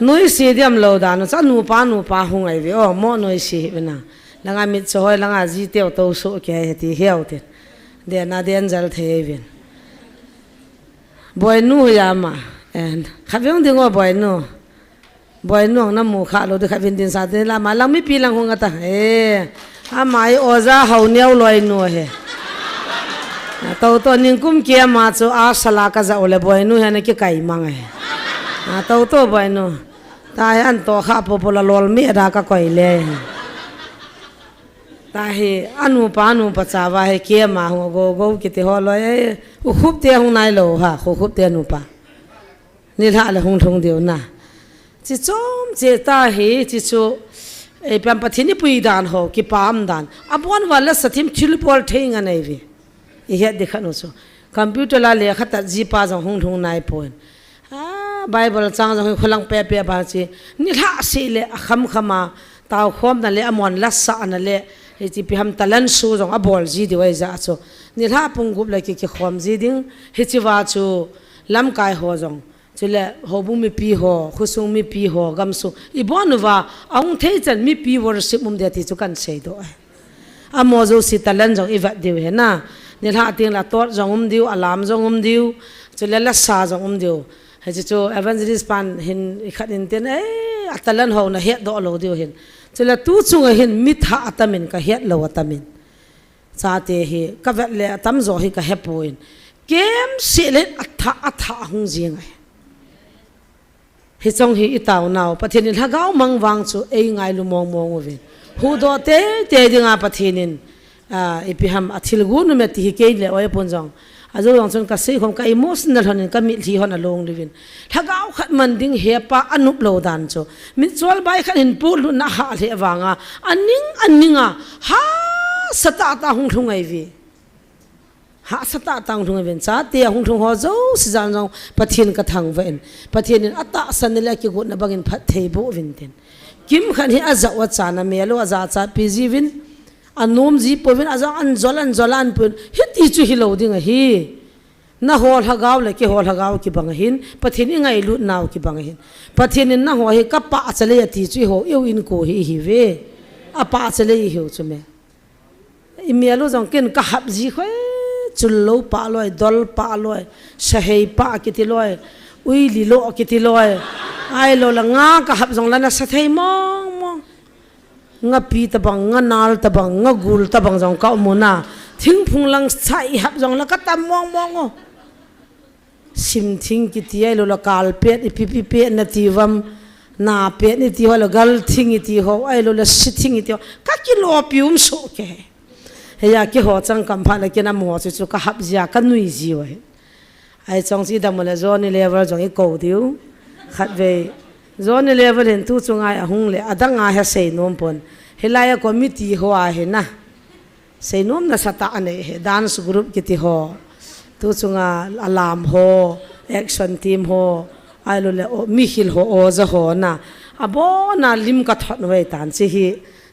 Noise diam lou dan, cha nupa, nupa hung ai ve, o, mo noise hi ve na. Langa mit cho hoi, langa ji teo to so ke hai ti hiau tin. De na den jal thei ai vin. Boinu ya ma. En, kha veng ding o boinu. Boinu ang na mu kha lou di kha vin din sa din la ma lang mipi lang hung ata. E, ama i oja hau neo loi nu he. A, to to ning kum kia ma chu a sala ka ja ole boinu he na ki kai mang he. A, to to boinu. Ta he an to kha po po la lol mi da ka koi le. Ta he anu pa anu pa cha va he kia ma hung go go kiti ho loi. U khup te hung nai lou ha, khu khup te anu pa. Nilhah le hung lhung diu na. Chi chom che ta hi, chi chu, eh, pian Pathen i pui dan ho, kipah dan. A bon va la sa thim thil bol thei nga nei vi. I het di khat u chu. Computer la le khat ta ji pa jong hung lhung nai pon. A, Bible chang jong hi kholang pe pe ba chi. Nilhah si le a kham kham a, tau khom na le a mon la sa na le. Hi chi pi ham talent su jong a bol ji diu ai ja chu. Nilhah pung gup le ki ki khom ji ding. Hi chi va chu lamkai ho jong. Chule, houbung mipi ho, khosung mipi ho, gamsung. I bon uva, ahung thei chan mipi worship um dia ti chu kan sei doh e. Amo jouse talent jong i vet diu he na. Nilhah teng la tot jong um diu, alam jong um diu. Chule lasa jong um diu. Hiche chu evangelist pan hin i khat in tin, eh, a talent ho na het doh lou diu hin. Chule tu chunga hin mi thah atamin ka het lou atamin. Chate hi, ka vet le atam jo hi ka he pon. Kem se le a thah, a thah hung jing ai. Hi chong hi i tau nau, Pathen in lhagao mang vang chu ei ngailu mong mong uvin. Huhdoh tei tei dinga Pathen in, a, ipi ham a thil gu nu me ti hi kei le oi pon jong. A jo jong chun ka sei khom ka emotional hon in ka mitlhi hon a long liu vin. Lhagao khat man ding he pa a nup lou dan chu. Mitchol bai khat hin put lut na ha le vanga. A ning, a ning a. Ha sa ta ta hung lhung ai vi. Hahsa tah tah hung lhung uvin, chate a hung lhung ho jouse jan jong Pathen ka thangvah in. Pathen in atahsan na le akigotna bangin phatthei boh uvin tin. Kimkhat hi ajah u achan a mel u aja cha pi ji uvin. Anom ji pouvin, ajong an jol an jol an pun. Hiti chu hilou ding ahi. Naho lhagao le keiho lhagao kibang ahin. Pathen i ngailut nau kibang ahin. Pathen in naho hi ka pahcha lei ati chu eiho, eiho inko hi ihi uve. Apahcha lei ihiu chu me. I mel u jong ken ka hap ji khoi, chul lou pah loi, dol pah loi, sahei pah kiti loi, ui li lo kiti loi. Ahilou le nga ka hap jong le na sa thei mong mong. Nga pi tabang, nga nal tabang, nga gul tabang jong ka um u na. Thingphung lang sai hap jong la ka tam mong mong u. Sim thing kiti ahilou le kal pet, ipi pi pet nati uvam, na pet nati ho le gal thing iti ho, ahilou le si thing iti ho. Ka kilopi um soh kei. Heya keiho chang kam phat le keiho chu chu ka hap jia, ka nui jiu ahi. Ahi chong chu i dam u le Johnny Level jong i kou diu. Khatvei. Johnny Level hin tu chunga ahung le, adang a hi sei nom pon. Hilai a committee ho ahi na. Sei nom nasatah anei hi. Dance group kiti ho. Tu chunga alam ho, action team ho. Ahilou le, o, mi hil ho, oja ho na. Abon a lim ka thot vei tan chi hi.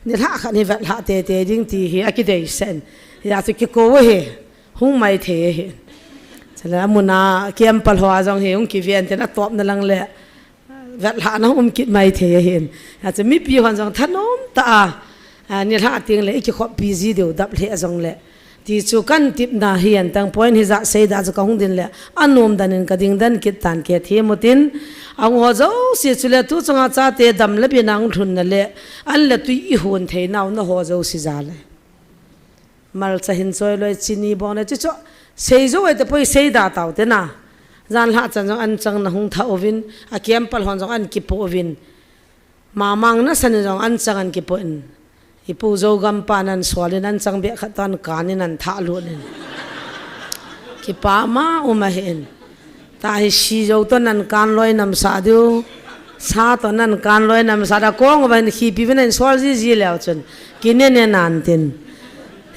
Nilhah khat hi vetlhah teitei ding ti hi, a kideisah in. Hia chu kikou hi. Hung mai thei ahi. Chule amun a camp pal ho a jong hi hung kiven tin atop na lang le vetlhah na um kit mai thei ahi. Achu mipi hon jong thanom tah a, a, nilhah teng le i kikhoppi ji diu dap lheh jong le. Ti chu kan tipna hi an tang point hi ja sei da chu ka hung din le anom dan in ka ding dan kit tan ke thi mu tin. Ahung ho jouse chule tu chunga chate dam le bina hung lhun na le an le tui i hon thei nau na ho jouse ja le. Malcha hin choi loi chini bong le chi chu sei jo e te poi sei da tau te na. Jan lha chan jong an chang na hung tha uvin, a camp pal hon jong an kipo uvin. Mamang na san jong an chang an kipo in. I pu jo gam pa nan sual in an chang be khat tan kan in an tha lu in. Kipa ma um ahi in. Tahi si jo to nan kan loi nam sa diu. Sa to nan kan loi nam sa da kong ba hin khipi vin in sual ji ji leo chun. Kine ne nan tin.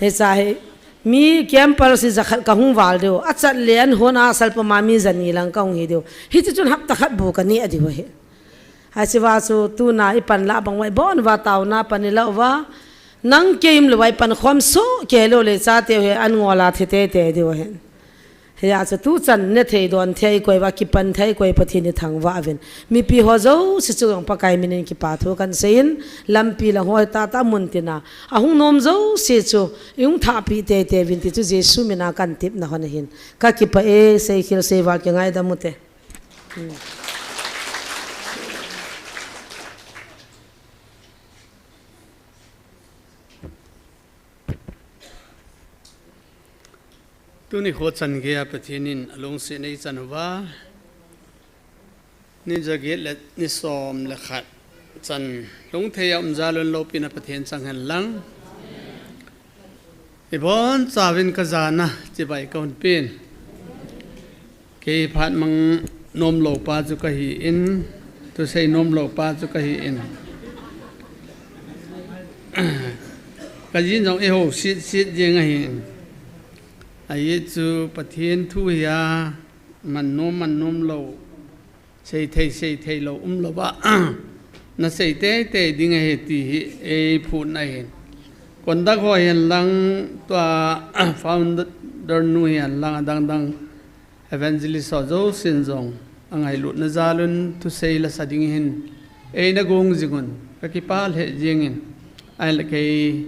He sa he mi camp pal si ja khat ka hung val diu. A chat le an hon a sal pa ma mi ja ni lang ka hung hi diu. Hi chu chun hap ta khat bu ka ni a diu he. Achi va chu tuna i pan la bang vai bon va tau na pan i lau va. Nang keim le vai pan khom so ke lo le cha te he an ngol a the te te diu he. Hia chu tu chan ne thei don thei koi va kipan thei koi Pathen i thangvah uvin. Mipi ho jouse chu jong Pakai min in kipa thu kan sei in lampi la hoi ta ta mun tina. Ahung nom jouse chu i hung thahpi teitei uvin ti chu Jesu min a kan tepna hon ahin. Ka kipa e, sei khel sei val kingaidam u te. Hmm. Tuni kho chan geiya Pathen in alungsetna eichan uva, ni jaget le ni som le khat chan lungthei a um jal un loupina Pathen chang hen lang. Ibon chauvin ka jana chibai ka hun pen. Kei phat mang nom lou pa chu ka hi in, thusei nom lou pa chu ka hi in. Ka jin jong i ho sit sit jeng ahi in. Ahi chu Pathen thu hi a, man nom, man nom lou, sei thei, sei thei lou um lou va. Na sei teitei ding ahi ti hi ei phutna ahi. Conduct ho hihen lang tua founder nu hihen lang adang dang evangelist ho jousen jong angailutna jal un thusei la sa ding hin eina gong jing un ka kipa lheh jeng in. Ahinla kei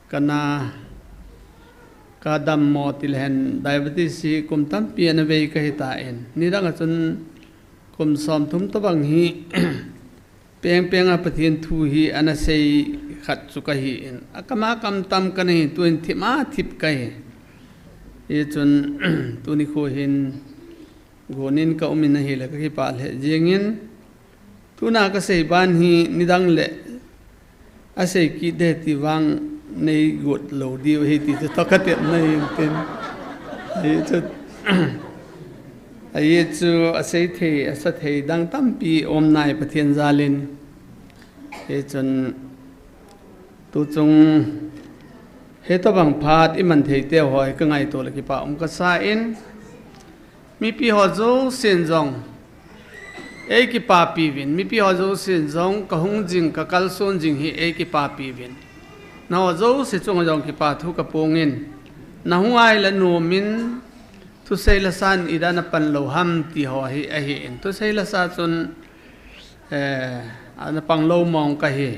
kana ka dammo ti lehen diabetes hi kum tampi ana vei ka hi ta in. Nidang a chun kum som thum tobang hi peng peng a Pathen thu hi ana sei khat chu ka hi in. A kam a kam tam ka na hi, tuin thim a thip ka hi. Hi chun tuni kho hin gon in ka um in ahile ka kipa lheh jeng in. Tuna ka sei ban hi nidang le a sei kit de ti vang nei got lou diu hi ti chu to ka tepna in tin. Ahi chu, ahi chu a sei thei, a sa thei dang tampi um nai Pathen jal in. Hi chun tu chung hi tobang phat i man thei te ho hi ka ngaito le kipa um ka sa in. Mipi ho jousen jong ei kipapi uvin, mipi ho jousen jong ka hung jing, ka kalson jing hi ei kipapi uvin. Na ho jouse chunga jong kipa thu ka pung in, na hung ahile nom in, thusei la san ida na pan lou ham ti ho hi ahi in. Thusei la sa chun, eh, ana pang lou mong ka hi.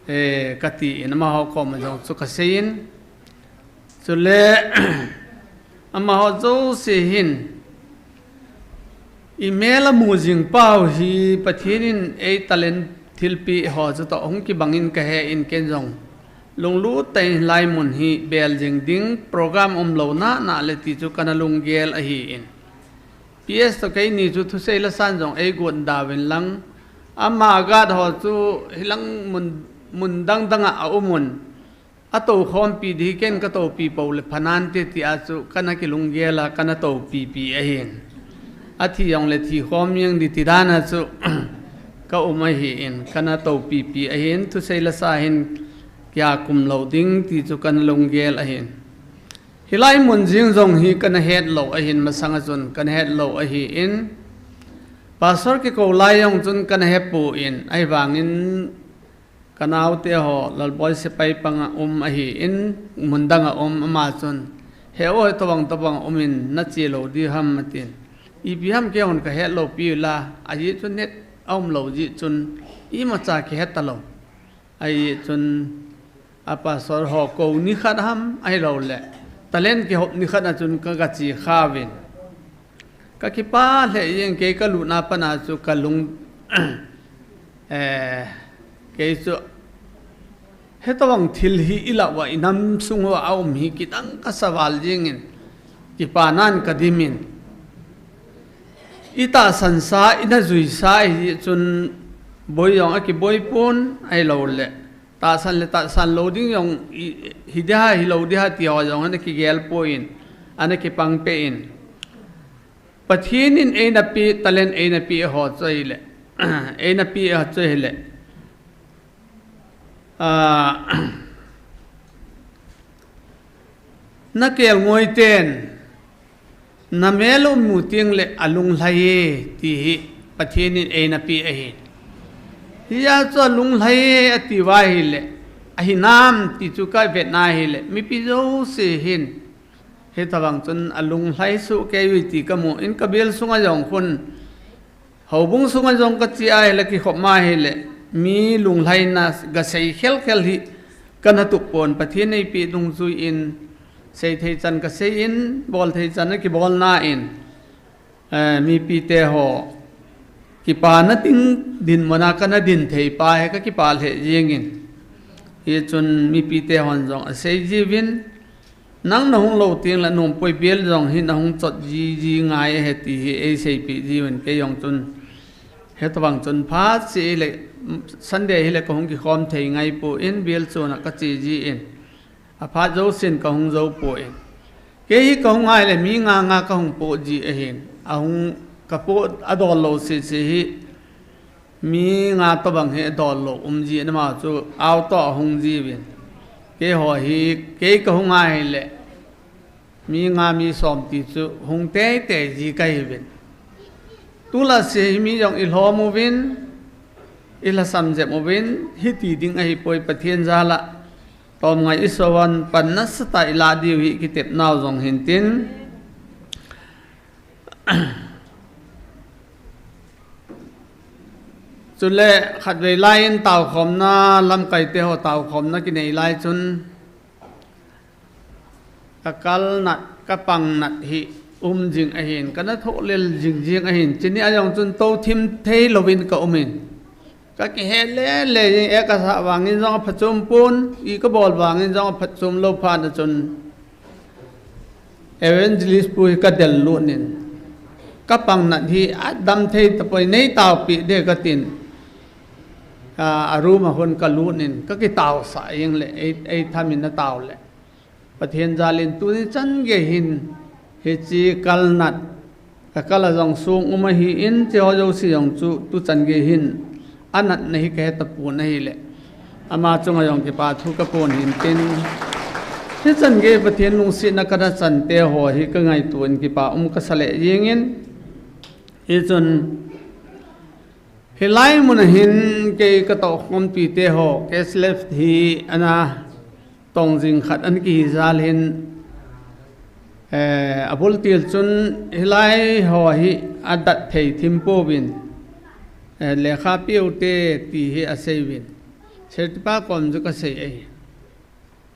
Eh, ka ti in amaho koma jong chu ka sei in. Chule, amaho jouse hin i mel a mu jing pau hi Pathen in ei talent thilpeh ho chu toh hung kibang in kahe in ken jong lunglut tah in hilai mun hi bel jing ding program umlou nana le ti chu kana lunggel ahi in. P S toh keini chu thusei la san jong eigot da uvin lang, ama guard ho chu hilang mun, mun dang dang a aum un. Atoukhompi ding hi ken katoupi pou le phanante tia chu kana kilunggel a kana toupipi ahin. Athi jong le thikhom jeng ding ti dan a chu kaum ahi in, kana toupipi ahin, thusei la sa hin kia kum lou ding ti chu kana lunggel ahin. Hilai mun jing jong hi kana hetlou ahin, masang a chun kana hetlou ahi in. Pastor kikou lai jong chun kana hepon, ahivangin kanaote ho Lalboi Sepai panga um ahi in, mun dang a um, ama chun, "He o, he tobang tobang um in nache lou ding ham?" atin. "Ipi ham, keihon kahetlou pi la, ajeh chun net aum lou jeh chun imacha kihe talou." Ajeh chun a pastor ho kou nikhat ham ahilou le talent kihop nikhat a chun kaga che kha uvin. Kakipah lheh jeng, kei kalutna pana chu kalung, eh, kei chu hetobang thil hi ilah uva inam sung uva aum hi kidang kasa val jeng in, kipanan kadim in. Itahsan sa, ina jui sa hi chun boi jong akiboi pon ahilou le. Tahsan le tahsan lou ding jong hi ding ham, hilou ding ham ti ho jong ana kigel pon, ana kipang peh in. Pathen in eina pe, talent eina pe ho chu ahile, eina pe ho chu ahile, ah, nakelngoi ten namel u mu teng le alunglhai e ti hi Pathen in eina pe ahi. Hijeh chun alunglhai e ati uva ahile, ahinam ti chu kavetna ahile, mipi jouse hin Hitobang chun alunglhai soh kei uve ti kamu in, kabil sunga jong khun, houbung sunga jong kache ahile, kikhop ma ahile, mi lunglhaina gasei khelkhel hi kana tup pon, Pathen eipeh dungjui in, seithei chan kasei in, bolthei chan akibolna in, eh, mipite ho kipana ding dinmun a kana din thei pa hi kakipah lheh jeng in. Hichun mipite hon jong asei jiuvin, nang nahung lou teng le nompoi, bil jong hi nahung chot jiji ngai ahi ti hi eiseipeh jiuvin, kei jong chun hitobang chun phat seh le Sunday hile kahung kikhom thei ngai pon, bil chon a kache jin. Aphat jousen kahung jou pon. Kei hi kahung ahile mi nga nga kahung poh ji ahin. Ahung kapoh adol lou sese hi mi nga tobang hi adol lou um jin, ama chu auto ahung jiuvin. Keiho hi, kei kahung ahile mi nga mi som ti chu hung teitei ji kahiuvin. Tulai se hi mi jong ilhom uvin, ilhasam jep uvin, hiti ding ahipoi, Pathen jal a. Tomngai Isovan pan nasatah ilah diu hi kitepnau jong hintin. Chule khatvei lai in taokhomna, lamkaite ho taokhomna kinei lai chun, kakal nat, kapang nat hi um jing ahin, kana thohlel jingjing ahin, chuni a jong chun touthim thei louvin kaum in. Kakihe lele jing e, kasah vangin jong aphachom pon, i kabol vangin jong aphachom lou phat a chun, Evangelist pu hi kadel lut in, kapang nat hi adam thei tapoi, nei taopeh ding katin, a, a room a khun kalut in, kakitaosah jeng le, ei, eitham in atao le. Pathen jal in tuni chan gei hin, hiche kal nat, kakal a jong song um ahin, hicheho jouse jong chu tuchan gei hin anatna hi kahe tapon ahile, ama chunga jong kipa thu kaphong hintin, hichan gei Pathen lungsetna kana chante ho hi kangaito in kipa um kasa lheh jeng in, hichun hilai mun a hin kei katohkhompi te ho, case left hi ana tong jing khat ana kihi jal hin, eh, abul til chun hilai ho hi adat thei thim pouvin, eh, lekha peuvin te ti hi asei uvin. Secretary pa kom chu kasei ahi.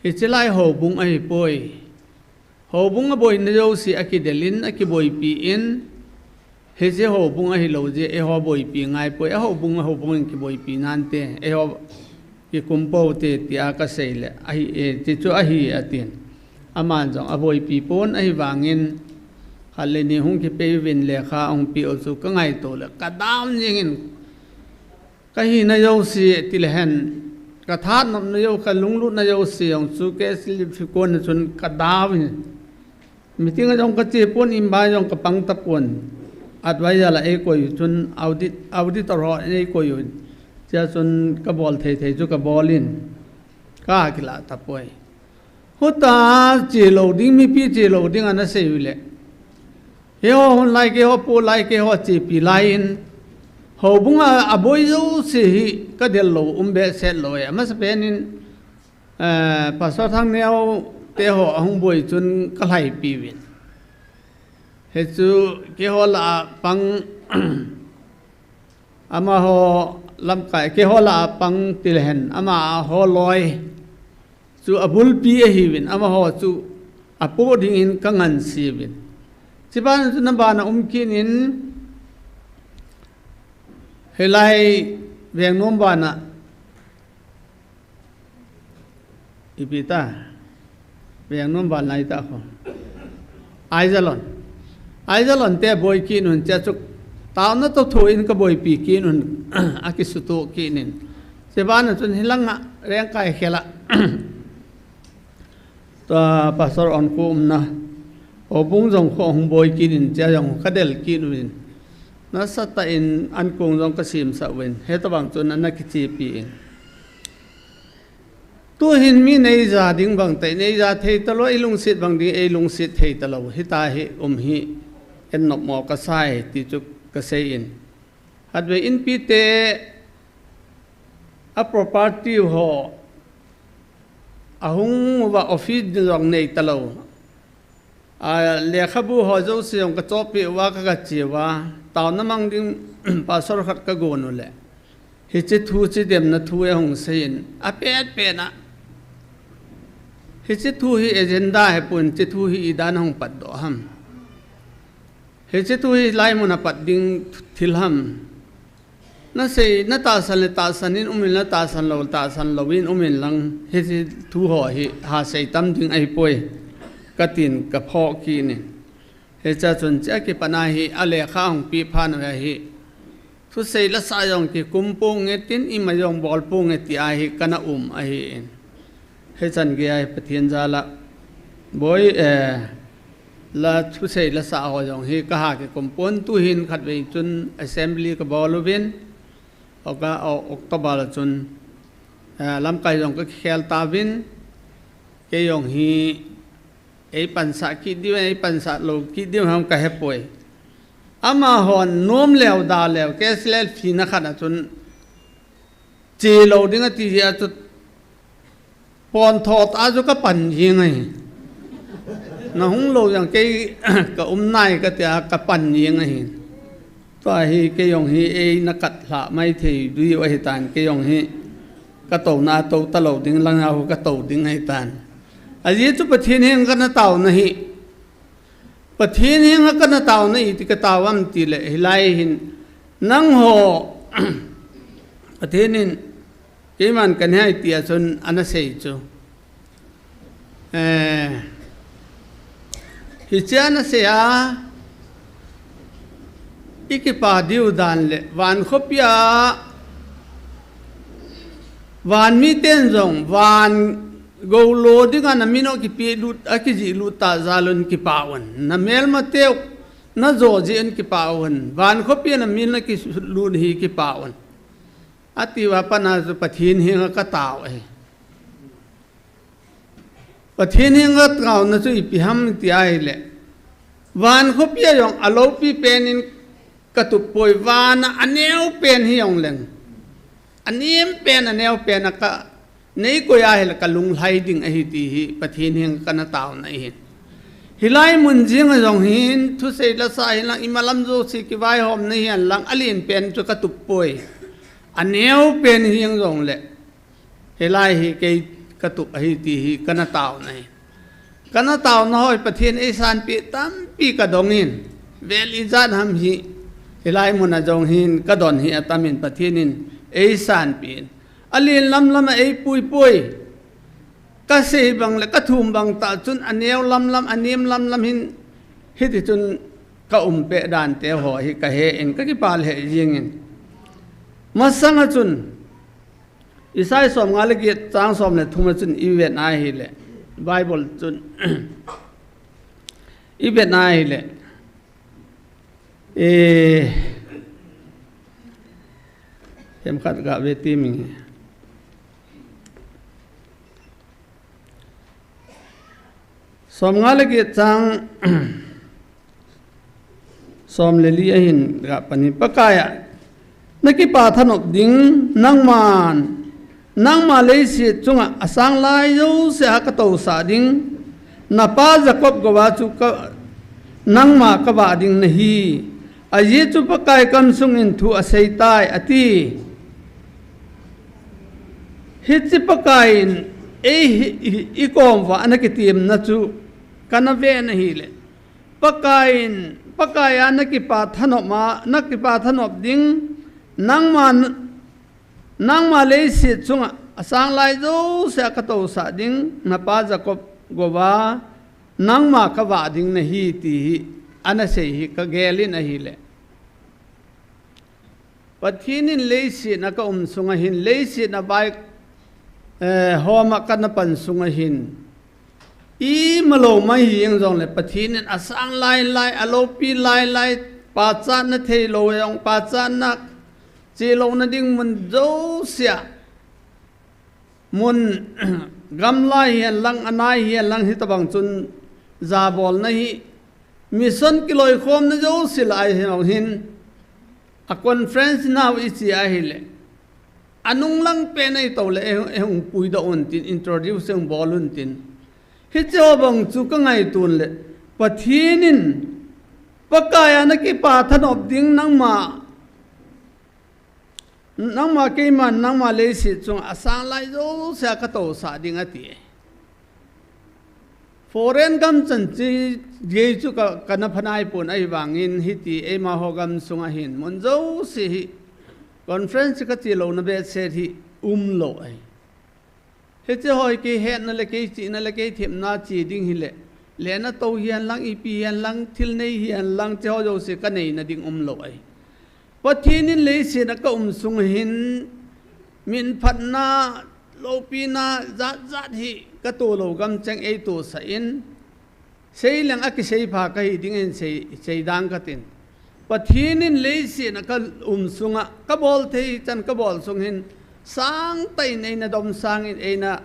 Hiche lai houbung ahipoi. Houbung a boina jouse akidel in, akiboipi in, Hiche houbung ahilou jeh, eiho boipi ngaipoi, a houbung, a houbung in kiboipi nante, eiho kikum poute, tia kasei le, ahi, e, ti chu ahi, atin. Aman jong aboipi pon ahivangin, khat le ni hung kipei uvin lekha ahung peh u chu kangaito le, kadown jengin, kahina jouse, tilehen, kathanopna jou, kalunglutna jouse jong chu, case list kon chun kadown in. Meeting a jong kache pon, inbox jong kapang tapon. Advisor la eikoi u chun audit, auditor ho eikoi u. Chea chun kabol thei thei chu kabol in. Kakilah tapoi. Huta chelou ding, mipi chelou ding ana sei u le. Eiho hon lai, keiho po lai, keiho chepi lai in. Houbung a, aboi jouse hi kadel lou, um behseh lou e. Amasapen in, eh, Pastor Thangneo teho ahung boi chun kalhaipi uvin. Hichu keiho lah a pang, amaho lamkai, keiho lah a pang tilehen, amaho loi chu abulpi ahiuvin, amaho chu apoh dingin kangansei uvin. Chubana chu nabana um kit in, hilai Vengnom bana, ipi ta, Vengnom ban lai ta kho. Aijalon. Aijalon te boi kit un, chea chu taona toh thoin kaboipi kit un, akisutoh kit in. Chubana chun hilanga Rengkai khela. Tua Pastor Onkho umna, houbung jong kho hung boi kit in, chea jong kadel kit uvin. Nasatah in ankong jong kasemsah uvin. Hitobang chun ana kichepi in. Tuhin mi neija ding bang tah, neija thei talou, eilungset bang ding, eilungset thei talou. Hitahi um hi, en nopmo kasai, ti chu kasei in. Khatvei inpi te, a property ho, ahung uva office jong nei talou. A, lekhabu ho jouse jong kachohpeh uva, ka, kache uva, taona mang ding pastor khat kagon u le. Hiche thu, chidemna thu eihung seiyin, apet pet a. Hiche thu hi agenda hipon, hiche thu hi idan hung patdoh ham. Hiche thu hi hilai mun a pat ding thil ham. Nasei, natahsan le tahsan in umin, natahsan lou, tahsan louvin umin lang, hiche thu ho hi hasei tam ding ahipoi, katin kaphoh kit in. Hichea chun chea kipat a hi, alekha hung peh phat uva hi, thusei lasah jong kikum ponge tin, ima jong bol ponge tia hi kana um ahin. Hichan geiya hi Pathen jal a, boi, eh, la thusei lasah ho jong hi kaha kikum pon, tuhin khatvei chun assembly kabol uvin, Oc-, o-, October a chun, eh, lamkai jong kakikhel tauvin, kei jong hi eipansah kit diu, eipansah lou kit diu ham kahepoi. Amahon nom leu da leu, case list phina khat a chun che lou ding ati jeh a chu, pontho tah a chu kapan jeng ahi. Nahung lou jeng, kei kaum nai katia kapan jeng ahi. Tua hi kei jong hi eina katlhah maithei diu ahitan, kei jong hi katouna tou talou ding, langa hu katou ding ahitan. Ajeh chu Pathen henga kana taona hi, Pathen henga kana taona iti katao am tile, hilai hin, nangho, Pathen in, keiman kanhai tia chun anasei chu. Eh, hichea anasei a, ikipa diu dan le, van khopia, van miten jong, van gou lo dinga namin u kipehlut, akijihlut tah jal un kipa un. Namelmateu, najo jeh un kipa un. Van khopia namin u akilut hi kipa un. Atiuva pat a chu Pathen henga katao ahi. Pathen henga taona chu ipi ham tia ahile, van khopia jong aloupi pen in katup poi, van a aneo pen hijongleng, anem pen, aneo pen a ka, neikoi ahile kalunglhai ding ahi ti hi Pathen henga kana taona ahin. Hilai mun jenga jong hin, thusei lasah hilang, imalam jouse kivaihomna hihen lang, alen pen chu katup poi. Aneo pen hijongle, hilai hi kei katup ahi ti hi kana taona ahi. Kana taona ho hi Pathen eisanpeh tampi kadong in, vel ijat ham hi, Hilai mun a jong hin ka don hi atam in Pathen in ei sanpeh in. Alen lamlam a ei puipui. Ka sei bang le ka thum bang tah chun aneo lamlam, anem lamlam hin hiti chun ka um peh dan te ho hi ka he in ka kipah lheh jing in. Masang a chun Isaiah somnga le get chang som le thum a chun i vet na hile, Bible chun i vet na hile, eh, hem khat ga ve ti mi. Somnga le get chang som le li a hin ga pan in, Pakai a na kipa thanop ding, nangman, nangma leiset chunga asang lai jouse a ka tousah ding, na pa Jacob gou a chu ka, nangma ka vah ding nahi. Ajeh chu Pakai kamsung in thu asei tai, ati. Hiche Pakai in ei hi, hi, i kom uva ana kitemna chu kana ve na hile. Pakai in, Pakai a na kipa thanop ma, na kipa thanop ding, nangma, nangma leiset chunga asang lai jouse a ka tousah ding, na pa Jacob gou a, nangma ka vah ding nahi ti hi, ana sei hi ka gel in ahile. Pathen in leiset a ka um sunga hin, leiset a vai, eh, hom a ka na pan sunga hin, ima lou mai hijong le Pathen in asang lai lai, aloupi lai lai, pachatna thei lou jong, pachatna che louna ding mun jouse a, mun gamla hihen lang, anai hihen lang, hitabang chun jabolna hi, mission kiloikhomna jouse lai hihen, a conference nau i che ahile, anung lang pen ei tou le, ei, ei hung puidoh un tin, introduce hung bol un tin. Hiche ho bang chu ka ngaito un le, Pathen in, Pakai a na kipa thanop ding, nangma, nangma keiman, nangma leiset chunga asang lai jouse a ka tousah ding ati. Foreign gam chan che gei chu ka, ka na phanai pon ahivangin hiti eima ho gam sunga hin mun jouse hi conference ka che louna behseh hi um lou ahi. Hiche ho hi kei hetna le kei chihna le kei themna che ding hile, lena tou hihen lang, ipi hihen lang, thil nei hihen lang, hiche ho jouse ka neina ding um lou ahi. Pathen in leiset a ka um sunga hin, min phatna, loupina, jat jat hi ka to lou gam cheng ei tosah in, sei leng a kisei pha ka hi ding in sei, sei dang ka tin. Pathen in leiset a ka um sunga, ka bol thei chan ka bol sung hin, sangtah in eina domsang in, eina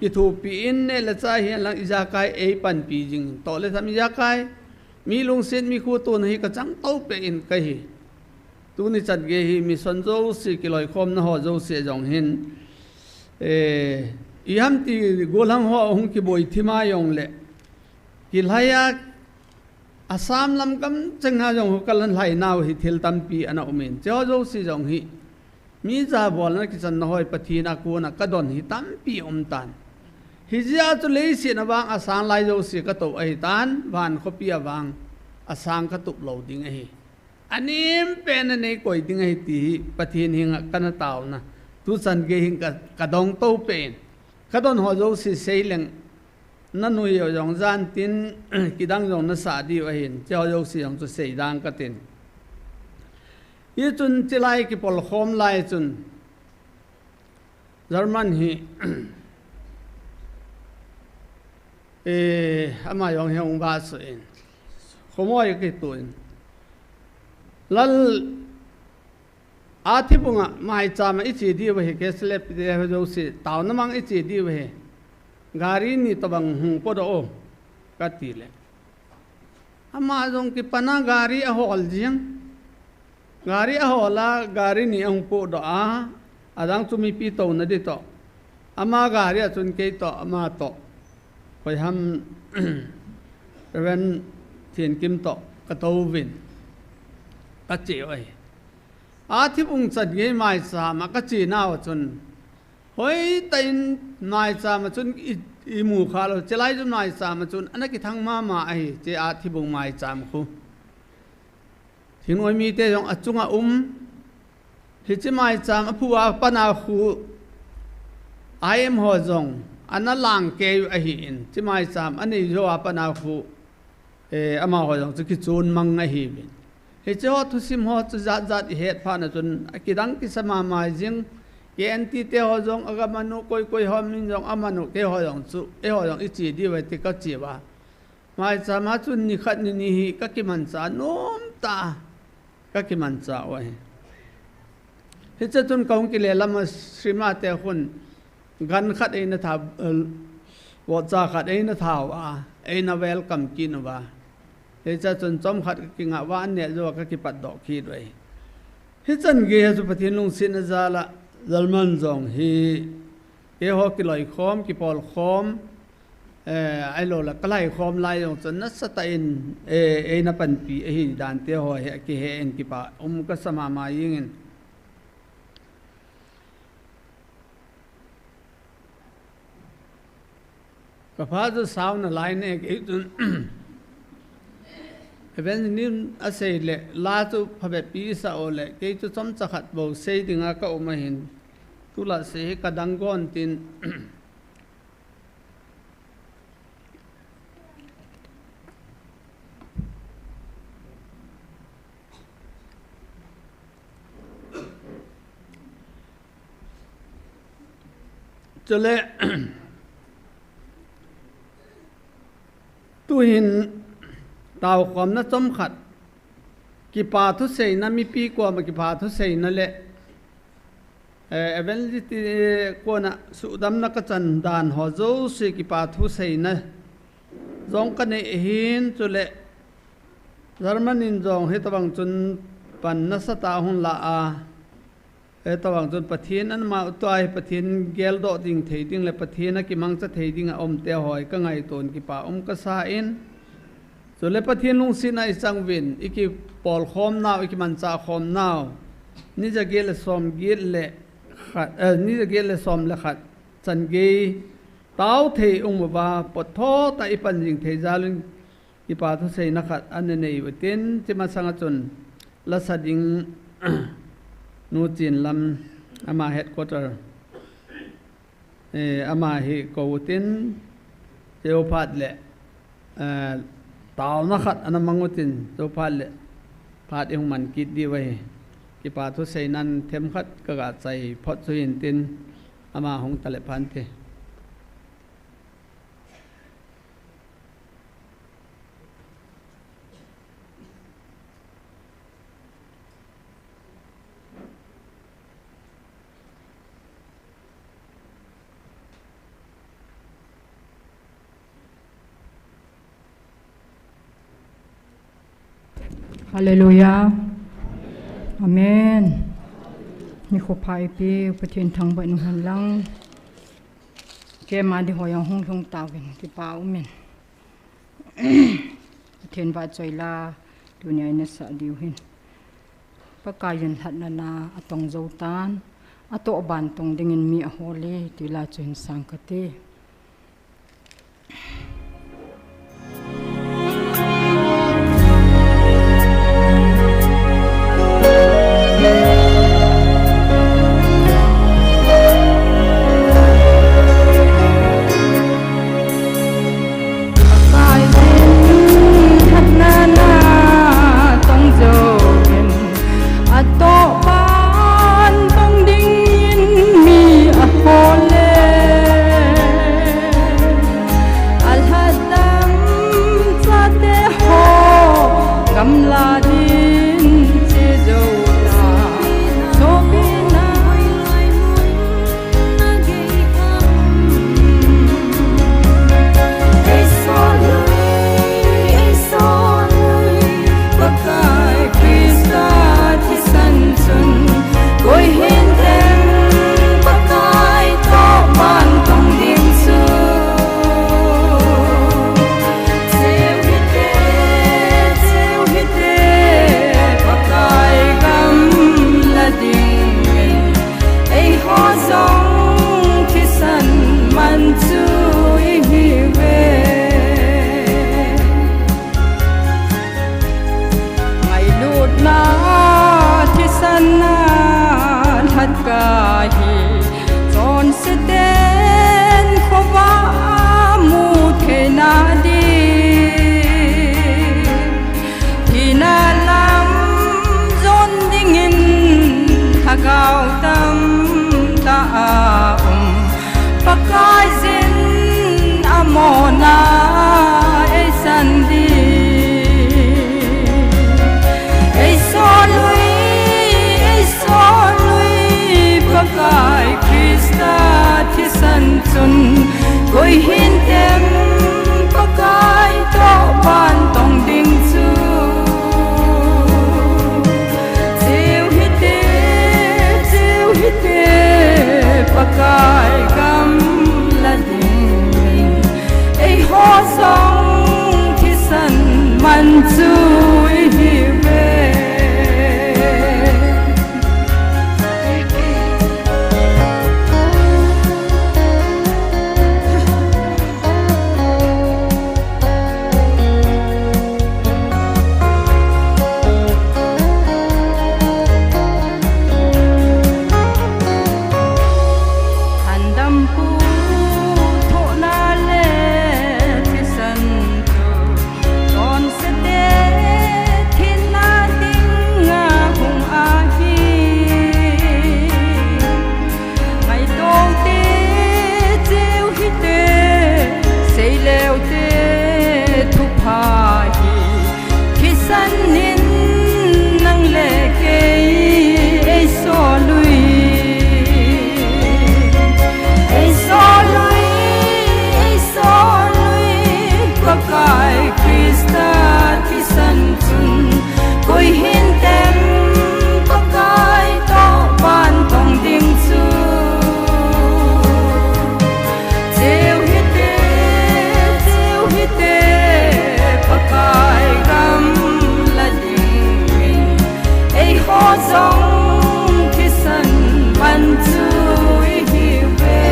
kithopi in, neh le chah hihen lang ijakai ei panpi jing, toh le tham ijakai, mi lungset mi khotona hi ka chang tou peh in ka hi. Tuni chan gei hi mission jouse, kiloikhomna ho jouse jong hin, eh, iham ti gollhang ho hung kiboi thim a jong le, kilhai a, Assam lam gam cheng a jong hu ka lan lhai nau hi thil tampi ana um in. Hiche ho jouse jong hi, mi jabolna kichanna ho hi Pathen a kona ka don hi tampi um tan. Hijeh a chu leiset a vang asang lai jouse ka tou ahi tan, van khopi a vang asang ka tup lou ding ahi. Anem pen a nei koi ding ahi ti hi Pathen henga ka na taona. Tu chan gei hin ka, ka dong tou pen. Ka don ho jouse sei leng na nui u jong jan tin, kidang jong na sah diu ahin, hiche ho jouse jong chu sei dang ka tin. Hichun hiche lai kipolkhom lai chun, German hi, eh, ama jong hi hung vahsoh in, khomo a kitun, Lal, a thibunga maicham a i che diu ahi, Catholic te ho jouse, taona mang i che diu ahi. Gari ni tobang hung podoh o, ka ti le. Ama jong kipan a gari a hol jing. Gari a hol a, gari ni a hung podoh a, adang chu mipi touna ding toh. Ama gari a chun kei toh, ama toh. Hoiham Reverend Thiankim toh ka tou vin. Ka che u ahi. A thibung chan gei maicham a ka che nau chun, hoitah in maicham a chun i, i mu kha lou, hiche lai chun maicham a chun ana kithang mama ahi, hiche a thibung maicham khu. Thingnoi mite jong achunga um. Hiche maicham aphu a pat a khu I M ho jong ana lang kei u ahin, hiche maicham anei jou a pat a khu, eh, amaho jong chu kichun mang ahiuvin. Hiche ho thusim ho chu jat jat ihet phat na chun akidang kisa mama jing, K N T te ho jong aga man u, koi koi ho min jong aman u, keiho jong chu, eiho jong iche diu ahi ti kache uva. Maicham a chun nikhat nini hi kakimanchah nom tah a, kakimanchah u ahi. Hiche chun kahung kile lam a Sri Mate khun gan khat eina tha, eh, vohcha khat eina tha uva, eina welcome kit uva. Hiche chun chomkhat kakingah uva, an neh jou a kakipat doh kit u ahi. Hichan gei a chu Pathen lungsetna jal a German jong hi, keiho kiloikhom, kipolkhom, eh, ahilou le kalhaikhom lai jong chun nasatah in, eh, eina panpi ahi dan te ho hi akihe in kipa um kasa mama jingin. Kapha chu sao nalai ne, kei chun evangelist in asei le la chu phabep pi sa u le, kei chu chomcha khat bou sei dinga kaum ahin, tulai sei hi kadang gon tin. Chule, tuhin taokhomna chomkhat, kipa thuseina, mipi koma kipa thuseina le, eh, evangelist, eh, kona suhdamna kachan dan ho jouse kipa thuseina jong kanei ahin, chule German in jong hitobang chun pan nasatah a hung la a, hitobang chun Pathen anma utuai Pathen geldoh ding thei ding le Pathen akimangcha thei ding a um te ho hi kangaiton kipa um kasa in, chule Pathen lungsetna ichang uvin, ikipolkhom nau, ikimanchah khom nau, ni jaget le som get le khat, eh, ni jaget le som le khat chan gei tao thei um uva, pot tho tah a ipan jing thei jal un, kipa thuseina khat ana nei utin, hiche masang a chun lasa ding Nu Chinlam, ama headquarter, eh, ama hi kou utin, cheu phat le, eh, taona khat ana mang utin, cheu phat le phat ihung man kit diu ahi. Kipa thuseina themkhat kaga chai phot chu hintin, ama hung tale phante. Hallelujah. Amen. Nikho pha eipeu Pathen thangvah in umhen lang. Keima ding ho jong hung lhung tauvin, kipa umin. Pathen vahchoi la, tunia ina sah diu hin, Pakai in lhatna na atong jou tan, atoh ban tong dingin mi ahol e, ti la chu hin sang kate. Atoh ban tong dingin mi ahol e. Ten khovah a mu theina ding, thina lam jon dingin lhagao tamtah a um, Pakaiyin amona eisan ding. Ei sol ui, ei sol ui, Pakai Christa thisan chun, koi hintem Pakai toh vantong ding chu. Cheu hite, cheu hite, Pakai gamla dingin, eiho jong thisan man chu ihiuve. Thandampu thohna le thisan chu, chonsete thina dinga hung ahi. Ngaito te, cheu hite, seileu te, thupha hi, thisan in nang le kei ei sol ui. Ei sol ui, ei sol ui, Pakai Christa thisan chun, koi hintem Pakai toh vantong ding chu. Cheu hite, cheu hite, Pakai gamla dingin, eiho jong thisan man chu ihiuve.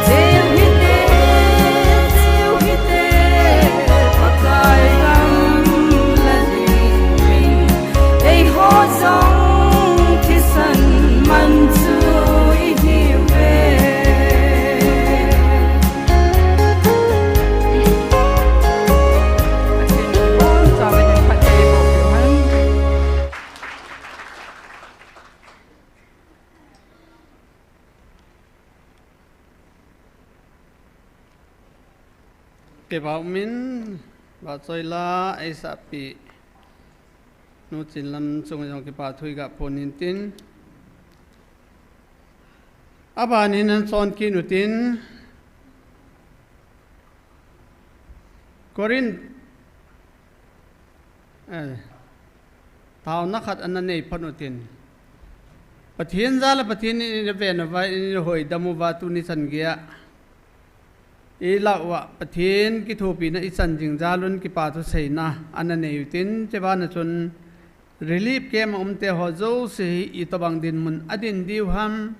Cheu hite, cheu hite, Pakai gamla dingin, eiho jong thisan man chu ihiuve. Kipah umin, vahchoila eisahpi Nu Chinlam chunga jong kipa thu iga phong intin, abanin ahin chon kit utin, Corinth, eh, taona khat ana nei phot utin, Pathen jal a Pathen in ina ven uva, ina hoidam uva, tuni chan geiya ilah uva Pathen kithopina ichan jing jal un kipa thuseina ana nei utin, chubana chun relief camp a umte ho jouse hi itobang dinmun adin diu ham,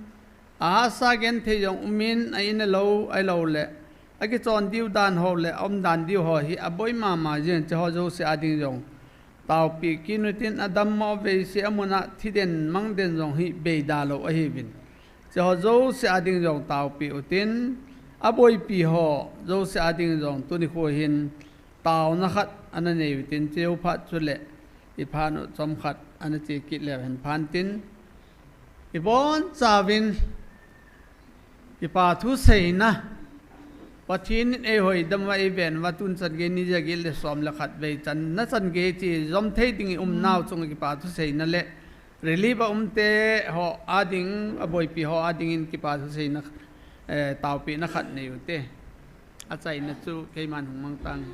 ahahsa genthei jong umin, a in a lou, ahilouleh akichon diu dan ho le aumdan diu ho hi aboi mama jeng, hiche ho jouse ading jong taopi kit utin, adammo veise amun a thiden mangden jong hi beida lou ahiuvin, hiche ho jouse ading jong taopi utin, aboipi ho jouse ading jong tuni kho hin taona khat ana nei utin, chuphat chule iphat u chomkhat ana che kit leu hen phan tin, ibonchauvin kipa thuseina, Pathen in eihoidam uva, eiven uva, tun chan gei ni jaget le som le khat vei channa chan gei che jom thei ding iumnau chunga kipa thuseina le relief a umte ho ading, aboipi ho adingin kipa thuseina, eh, taopina khat nei ute. Achaina chu keiman hung mang tange.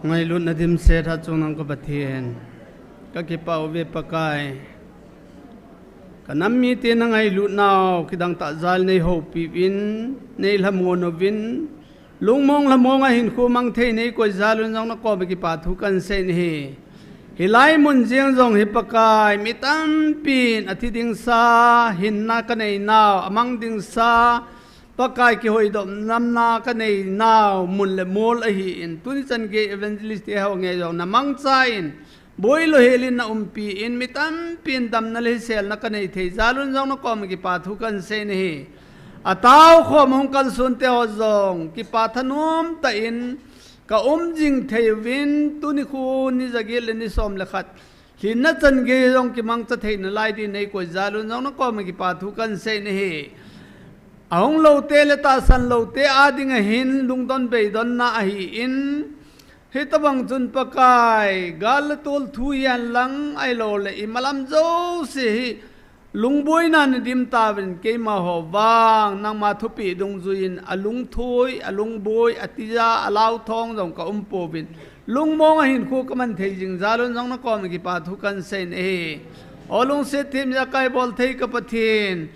Ngailutna dimset hatchungnung ka Pathen, ka kipah uve Pakai. Ka nam mite na ngailutnau kidang tah jal nei houpi uvin, nei lhamon uvin, lungmong lhamong a hinkho mang thei nei koi jal un jong na koma kipa thu kan sei in ahi. Hilai mun jeng jong hi Pakai, mi tampin athi ding sa, hinna ka neinau, amang ding sa, Pakai kihoidopna ka neinau mun le mol ahin, tuni chan gei evangelist te ho nge jong na mangcha in, boilou hel in na umpi in, mi tampin damna le hiselna ka nei thei jal un jong na koma kipa thu kan sei in ahi. Atao khom hung kalson te ho jong kipa thanom tah in ka um jing thei uvin, tuni khu ni jaget le ni som le khat lhinna chan gei jong kimangcha theina lai din nei koi jal un jong na koma kipa thu kan sei in ahi. Ahung lou te le tahsan lou te a ding a hin lungdon beidonna ahin, hitobang chun Pakai, gal le tol thu hihen lang ahilou le i malam jouse hi lungboina na dim tauvin, keima ho vang nangma thupeh dungjuiyin alungthoi, alungboi, atija, alauthong jong ka um pouvin, lungmong a hinkho ka man thei jing jal un jong na koma kipa thu kan sei in ahi. O lungset thim jakai bol thei ka Pathen,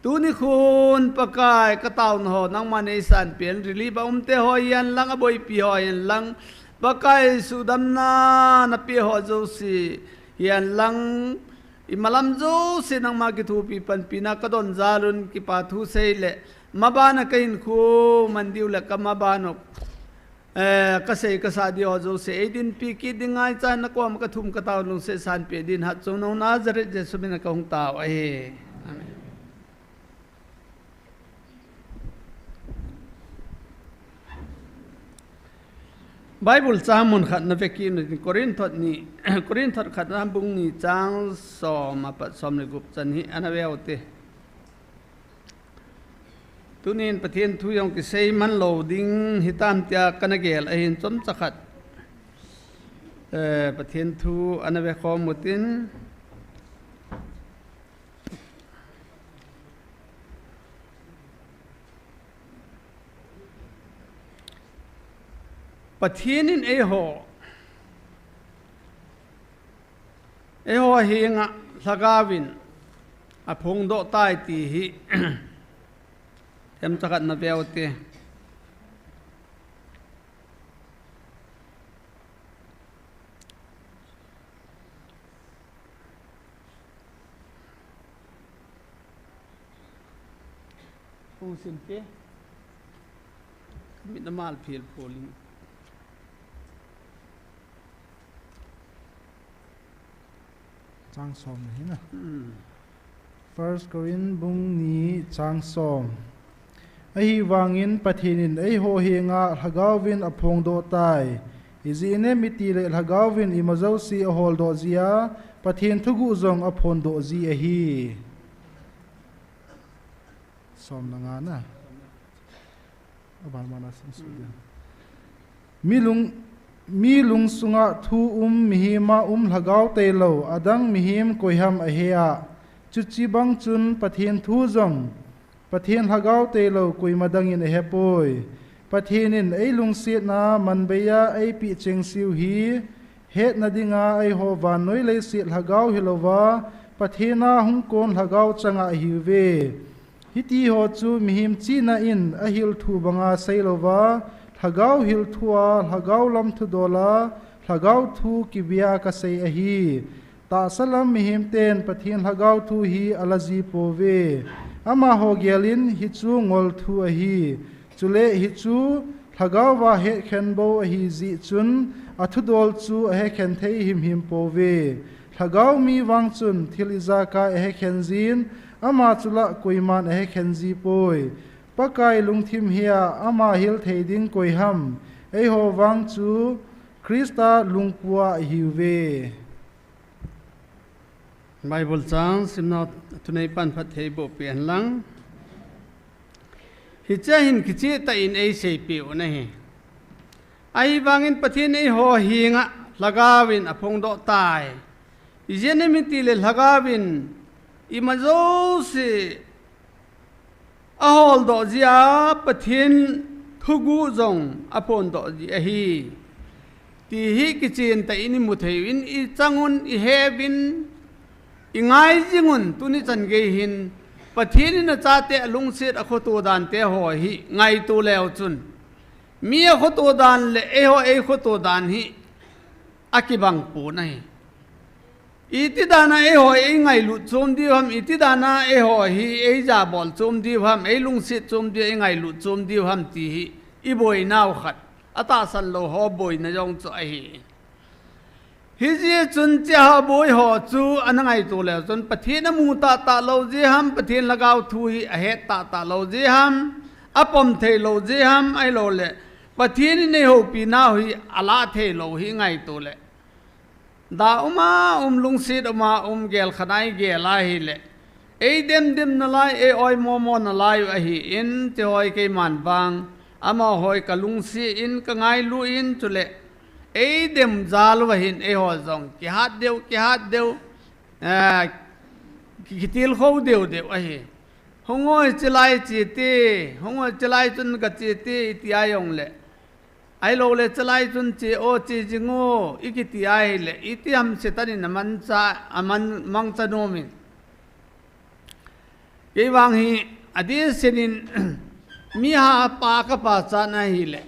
tuni khun Pakai ka taona ho nangman nei sanpeh in, relief a um te ho hihen lang, aboipi ho hihen lang, Pakai sudamna na pe ho jouse hihen lang, i malam jouse nangma kithopi panpina ka don jal un kipa thu sei le, maban a ka hinkho man diu le ka maban u, eh, ka sei ka sa diu ho jouse ei dinpi kit ding ngaichan na koma ka thum ka tao lungset sanpeh din hatchungnung Nazareth Jesu min a ka hung tao ahi. Amen. Bible chang mun khat na ve kit un, Korinth ni, Korinth khatna bung ni chang som apat som le gup chan hi ana ve u te. Tunin Pathen thu jong kisei man lou ding hitam tia kana gel ahin chomcha khat, eh, Pathen thu ana ve khom u tin. Pathen in eiho, eiho henga lhagaovin aphongdoh tai ti hi themcha khat na ve u te. Hung sim te. Mit na mal phel pholing. Chang som na hi na. Hmm. First Corinth bung ni chang som. Ahivangin Pathen in eiho henga lhagaovin aphongdoh tai. Ijeh inem itile lhagaovin ima jouse aholdoh jia, Pathen thuguh jong aphondoh ji ahi. Som na nga na. Aban mana sim su dia. Mi lung, mi lungsunga thu um, mihema um lhagao tailou, adang mihem koiham ahe a. Chuche bang chun Pathen thu jong, Pathen lhagao tailou koima dangin ahepoi. Pathen in eilungsetna manbeiya eipeh chengse u hi, hetna dinga eiho vannoi leiset lhagao hilouva, Pathen a hung kon lhagao changa ahiuve. Hitiho chu mihem chihna in ahil thu banga seilouva, lhagao hil thua, lhagao lam thudola, lhagao thu kibia kasei ahi. Tahsa lam mihem ten Pathen lhagao thu hi ala ji pouve. Amaho gelin hichu ngol thu ahi. Chule hichu lhagaova hetkhen bou ahi jeh chun, athudol chu ahekhen thei himhim pouve. Lhagao mi vang chun thil ijakai ahekhen jin, ama chu la koiman ahekhen ji poi. Pakai lungthim hia ama hil thei ding koiham? Eiho vang chu Christa lungpua ahiuve. Bible chang simna thunei pan phatthei boh peh hen lang. Hiche hin kicheh tah in eiseipeh u ahi. Ahivangin Pathen eiho henga lhagaovin aphongdoh tai. Ijeh inem itile lhagaovin ima jouse aholdoh jia, Pathen thuguh jong aphondoh ji ahi. Ti hi kicheh tah in imu thei uvin, ichangun, iheuvin, ingai jingun, tuni chan gei hin Pathen in achate alungset akhoto dante ho hi ngaito leu chun, mi akhoto dan le eiho eikhoto dan hi akibang pon ahi. Iti dana eiho eingailut chom diu ham, iti dana eiho hi eijabol chom diu ham, eilungset chom diu, eingailut chom diu ham ti hi iboinau khat, atahsan lou ho boina jong chu ahi. Hijeh chun hiche ho boi ho chu ana ngaito leu chun Pathen amu tahtah lou jeh ham, Pathen lhagao thu hi ahet tahtah lou jeh ham, apom thei lou jeh ham, ahilouleh Pathen in eihoupi nau hi alah thei lou hi ngaito le. Da uma um, lungset uma um, gel khanai gel ahile, eidem dem nalai, eioimo mo nalai u ahin, hiche ho hi keiman vang, amaho hi kalungset in, kangailu in, chule eidem jal uva hin eiho jong kihat deu, kihat deu, eh, ki-, kitilkhou deu deu ahi. Hung o, hiche lai che te, hung o, hiche lai chun kache te, iti a jongle, ahilouleh hiche lai chun che o, che jing o ikiti ahile, iti ham Satan in amancha, aman mangcha nom in. Kei vang hi, adeh senin, mi hapa kapachat na ahile,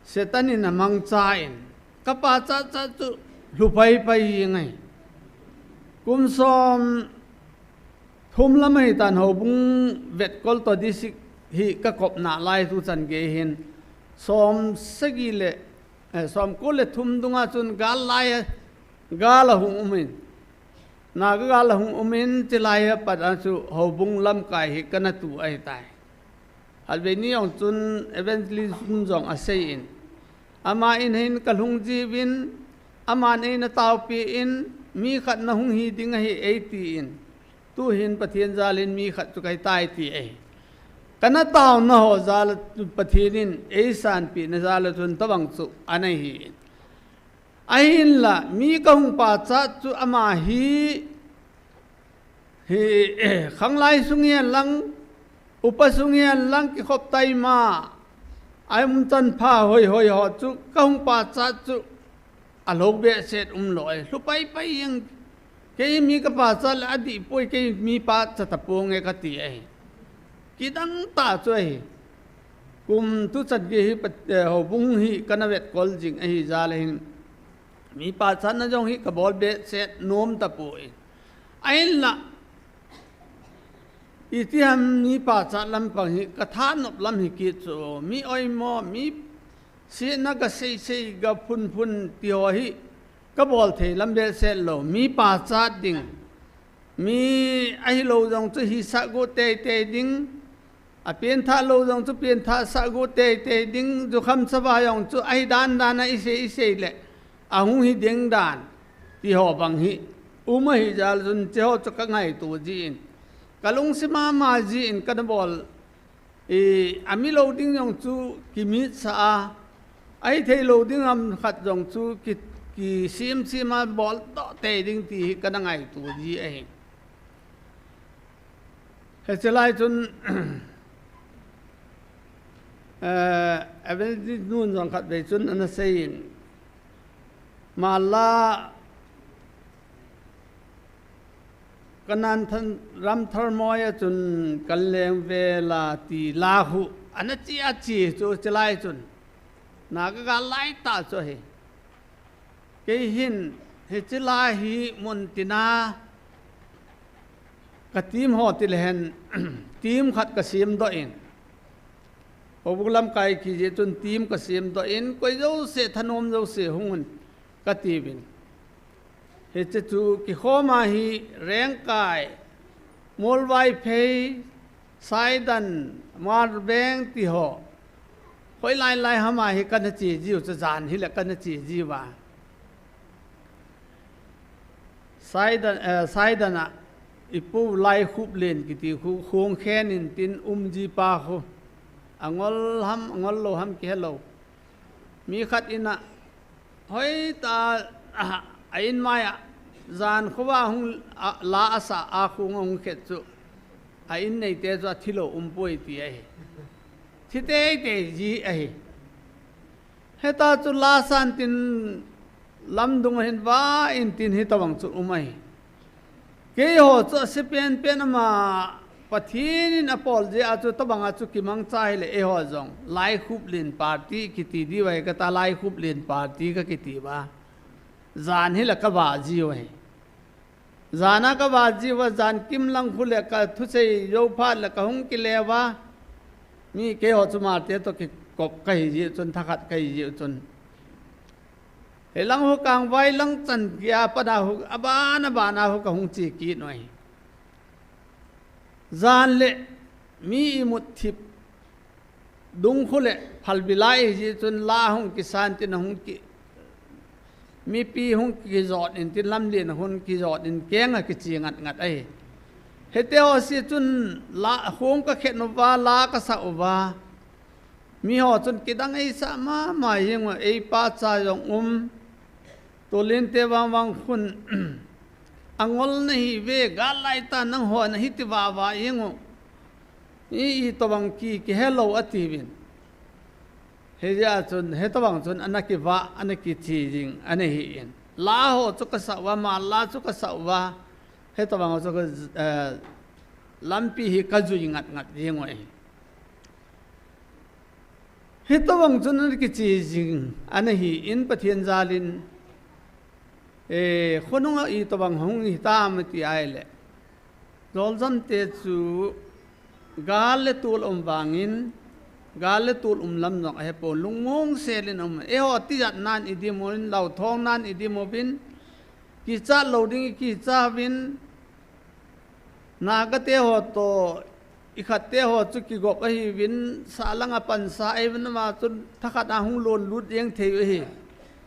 Satan in amangcha in, kapachat chat chu lhupai pai jeng ahi. Kum som thum lam ahitan, houbung vetkol toh district hi kakop nalai tuchan gei hin, som sagi le, eh, som ko le thum dunga chun gal lai, gal ahung um in, Naga gal ahung um in, hiche lai apat a chu houbung lamkai hi kana tu ahitai. Khatvei ni jong chun evangelism jong asei in, ama in hin kalhung jiuvin, aman eina taopi in, mi khat nahung hi ding ahi eiti in, tuhin Pathen jal in mi khat chu kahitai ti ahi. Kana taona ho jal a Pathen in eisanpeh na jal a chun tobang chu ana hi in. Ahinla, mi kahung pachat chu ama hi, hi, khanglai sung hihen lang, upa sung hihen lang kikhop taima, aumchan pha hoi hoi ho chu kahung pachat chu alou behseh umlou ahi, lhupai pai jeng. Kei mi kapachat le adih poi, kei mi pachat taponge kati ahi. Kidang tah chu ahi. Kum tuchan gei hi pat-, eh, houbung hi kana vetkol jing ahi jal a hin, mi pachatna jong hi kabol behseh nom tapoi. Ahinla, Itiham mi pachat lampang hi ka thanop lam hi kit chu, mi oimo, mi sihna ka seisei, ka phunphun ti ho hi ka bol thei lam behseh lou. Mi pachat ding, mi ahilou jong chu hisah got teitei ding, a pengthah lou jong chu pengthah sah got teitei ding, jukham sava jong chu ahi dandan a isei isei le ahung hi ding dan ti ho bang hi um ahi jal chun, che ho chu ka ngaito jin, ka lungsim a ma jin ka na bol. I, a mi lou ding jong chu kimit sah a, ahi thei lou ding lam khat jong chu ki, kisim sim a bol doh tei ding ti hi ka na ngaito ji ahi. Hiche lai chun, eh, Evangelist nun jong khat vei chun ana seiyin, mala Kanan than, ram tharmoi a chun kan leng vela ti la hu ana chi a chi chu, hiche lai chun na ka ga lai ta chu hi. Kei hin hiche lai hi mun tina ka team ho ti le hen, team khat ka sem doh in. Houbung lamkai kiti chun team ka sem doh in, koi jouse, thanom jouse hung un ka tiuvin. Hiche chu kikhom a hi Rengkai, Muolvaiphei, Saidan, Marbeng ti ho. Hoilai lai ham a hi ka na che jiu chu, jan hi le ka na che jiu va. Saidan, eh, Saidan a i pu Laikhuplen kiti khu, khong khen in tin um ji pa khu. A ngol ham, a ngol lou ham kihe lou. Mi khat in a, hoi ta, a, a in mai a, jan khovah hung, a, la a sa a, khong a hung khet chu, a in neite chu a thi lou um poi ti ahi. Thi teitei ji ahi. Heta chu la san tin lamdung a hin va in tin hitabang chu um ahi. Keiho chu a se penpen ama Pathen in a pol jeh a chu tabang a chu kimangcha hile, eiho jong Laikhuplen party kiti diu ahi, ka ta Laikhuplen party ka kiti uva. Jan hi le ka va jiu ahi. Jan a ka va jiu va, jan kim lang khu le ka thusei jou phat le ka hung kile uva. Mi keiho chu Hmar te toh kikop ka hi jiu chun, thakhat ka hi jiu chun. Hilang khu Kangvai lang chan kia pat a khu, aban aban a khu ka hung che kit u ahi. Jan le mi imut thip dung khu le phalbi lai ahi jeh chun la hung kisan tin a hung ki, mipi hung kijot in tin lamlen a hung kijot in keng a kiche ngat ngat ahi. Hiti ho se chun la, khong ka khen uva, la ka sa uva. Mi ho chun kidang eisa mama jeng u, ei pacha jong um. Tolin te vang vang khun, a ngol na hi ve, gal lai ta nangho na hiti vava jeng u. I, itobang ki, kihe lou atiuvin. Hijeh a chun, hitobang chun ana kivah, ana kithi jing, ana hi in. La ho chu ka sa uva, mala chu ka sa uva. Hitobang chu ka, eh, lampi hi ka jui ngat ngat jeng u ahi. Hitobang chun ana kiche jing, ana hi in Pathen jal in, eh, khonung a itobang hung hitam ti ahile. Joljam te chu gal le tol um vangin, gal le tol um lam jong ahepon, lungmong sel in um. Eiho tijat nan i dim uvin, lauthong nan i dim uvin, kichat lou ding i kicha uvin, Naga te ho toh, i khat te ho chu kigop ahiuvin, sahlang a pansa ahiuvin, ama chun thakhat a hung lon lut jeng thei u ahi.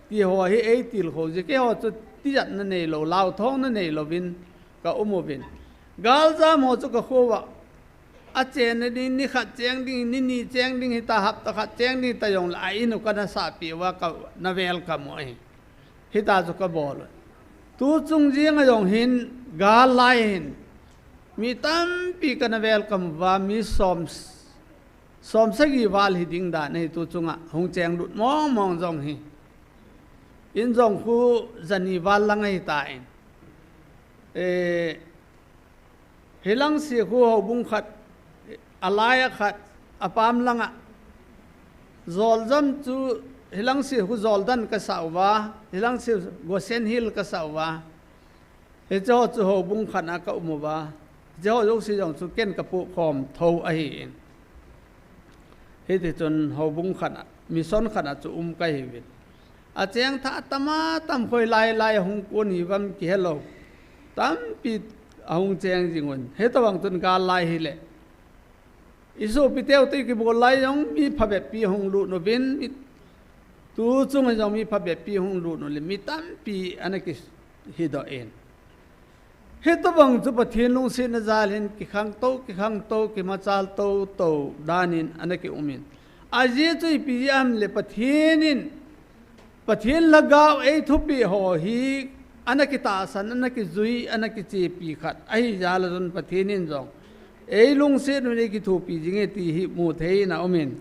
Ti ho hi ei tilkhou jeh, keiho chu tijatna neilou, lauthongna neilouvin ka um uvin. Galjam ho chu ka kho uva, a chenna ding, ni khat cheng ding, ni ni cheng ding hita, hapta khat cheng ding ta jong le, a in u ka na sahpeh uva, ka na welcome u ahi. Hita chu ka bol u. Tu chung jeng a jong hin, gal lai hin, mi tampi ka na welcome uva, mi som, som sagi val hi ding dan ahi tu chunga, hung cheng lut mong mong jong hi. In jong khu jani val lang ahi tan. Eh, Hilangse khu houbung khat, alai a khat, apam langa. Joljam chu, Hilangse khu Jordan ka sa uva, Hilangse Goshen Hill ka sa uva. Hiche ho chu houbung khat a ka um uva. Hiche ho jouse jong chu ken kapoh khom tho ahin. Hiti chun houbung khat a, mission khat a chu um kahiuvin. Acheng thah tama tam khoi lai lai ahung kon hiuvam kihelou. Tampi ahung cheng jing un. Hitobang chun gal lai hile. Isopi teu teu kibol lai jong mi phabep pi hung lut uvin, mi tu chung jong mi phabep pi hung lut u le mi tampi ana kihidoh in. Hitobang chu Pathen lungsetna jal hin kikhang to, kikhang to, kimachal to, to dan in ana kium in. Ajeh chu ipi jeh ham le Pathen in Pathen lhagao eithupeh ho hi ana kitahsan, ana kijui, ana kichepi khat ahi jal a chun Pathen in jong eilungset un eikithopi jing e ti hi mu thei in aum in.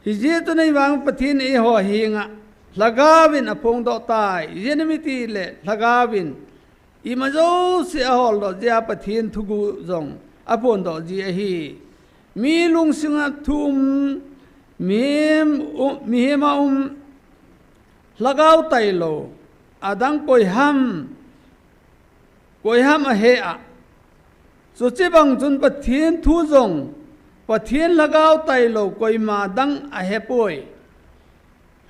Hijeh chun ahivang Pathen eiho henga lhagao in aphongdoh tai. Ijeh inem itile lhagao in ima jouse aholdoh jeh a Pathen thuguh jong aphondoh ji ahi. Mi lungsunga thu um, mihem, u-, mihem a um, lhagao tailou, adang koi ham, koi ham ahe a. Chuche bang chun Pathen thu jong, Pathen lhagao tailou, koima dang ahepoi.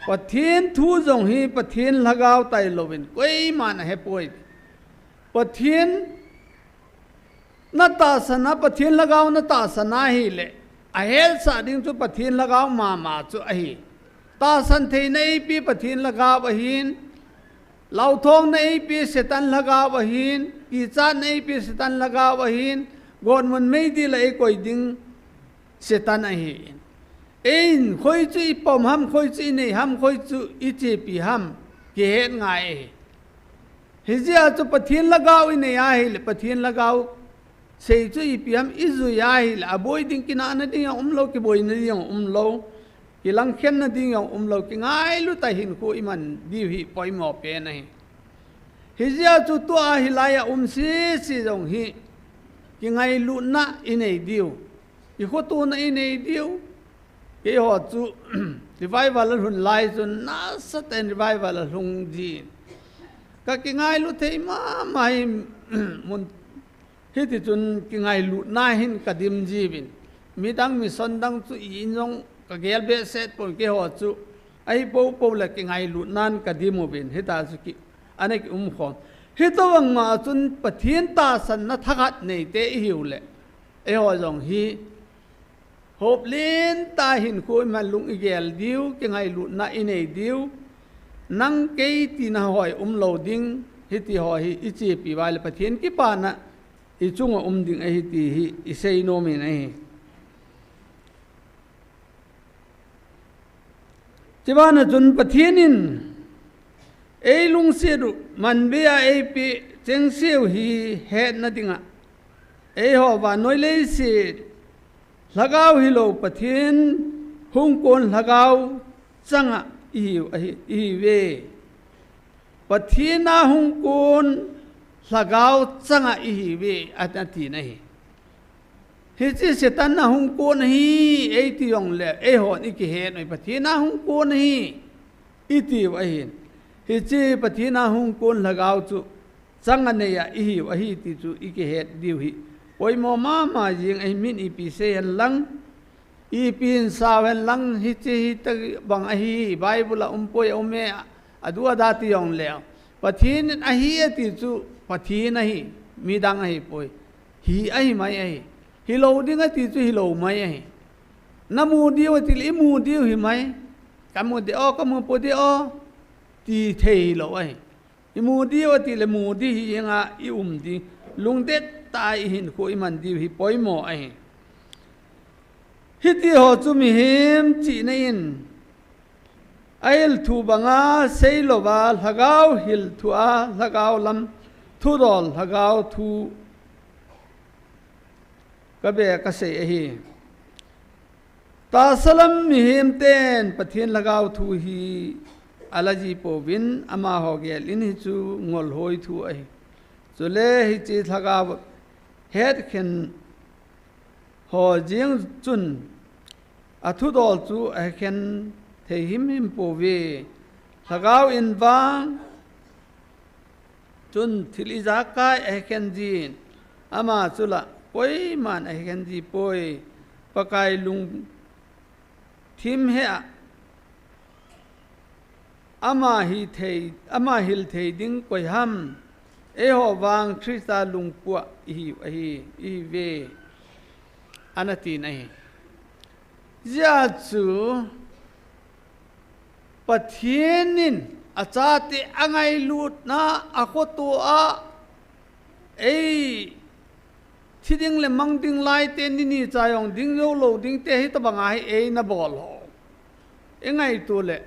Pathen thu jong hi Pathen lhagao tailouvin koiman ahepoi. Pathen natahsan a, Pathen lhagao natahsan a ahile, ahetsah ding chu Pathen lhagao mama chu ahi. Tahsan theina eipeh Pathen lhagao ahin, lauthongna eipeh Satan lhagao ahin, kichatna eipeh Satan lhagao ahin, gotmun meidil a eikoi ding Satan ahin. Eihin khoi chu ipom ham, khoi chu inei ham, khoi chu ichepi ham, kihet ngai ahi. Hijeh a chu Pathen lhagao inei ahile, Pathen lhagao sei chu ipi ham ijui ahile, aboi ding kinahna ding jong umlou, kiboina ding jong umlou, kilangkhenna ding jong umlou, kingailut a hinkho iman diu hi poimo pen ahi. Hijeh a chu tua hilai a um sese jong hi kingailutna inei diu, ikhotona inei diu. Keiho chu revival alhun lai chun nasatah in revival alhung jin. Kakingailu thei mama hi mun hiti chun kingailutna hin kadim jiuvin. Midang mission dang chu in jong kagel behseh pon keiho chu. Ahipou pou le kingailutnan kadim uvin. Hita chu ki, ana kium khom. Hitobang ma chun Pathen tahsanna thakhat neite ihiu le. Eiho jong hi Hop lentah a hinkho iman lung igel diu, kingailutna inei diu, nang kei tina hoi umlou ding, hiti ho hi ichepi uva le Pathen kipana ichunga um ding ahi ti hi isei nom in ahi. Chubana chun Pathen in eilungset u, manbeiya eipeh chengseu hi hetna dinga, eiho vannoi leiset lhagao hilou Pathen hung kon lhagao changa ihiu ahi, ihiuve. Pathen a hung kon lhagao changa ihiuve, ati, ati na hi. Hiche Satan a hung kon ahi, eiti jongle, eihon ikihet u, Pathen a hung kon ahi, itiu ahin. Hiche Pathen a hung kon lhagao chu changa neiya ihiu ahi ti chu ikihet diu hi poimo mama jing ahi, min ipi sei hen lang, ipi hin sao hen lang, hiche hitobang ahi, Bible a umpoi, aume, adu ada ti jongle, Pathen in ahi ati chu Pathen ahi, midang ahipoi. Hi ahi mai ahi. Hilou ding ati chu hilou mai ahi. Namu diu ati le imu diu hi mai. Kamu de o, kamu pou de o, ti thei hilou ahi. Imu diu ati le mu di hi inga ium di. Lungdet tah a ihinkho iman diu hi poimo ahi. Hiti ho chu mihem chihna in ahil thu banga seilouva, lhagao hil thu a, lhagao lam thudol, lhagao thu kabe kasei ahi. Tahsa lam mihem ten Pathen lhagao thu hi alaji pouvin, amaho gel in hichu ngolhoi thu ahi. Chule hiche lhagao hetkhen ho jeng chun athudol chu ahekhen thei himhim pouve. Lhagao in vang chun thil ijakai ahekhen jin. Ama chu la koiman ahi khen ji poi. Pakai lungthim hea ama hi thei, ama hil thei ding koi ham? Eiho vang Christa lungpua ihi, ahi, ihi ve, ana tin ahi. Jia chu Pathen in achate angailutna a khoto a ei thi ding le mang ding lai te, ni ni cha jong ding jou lou ding te hi tabang a hi ei na bol ho. Ei ngaito le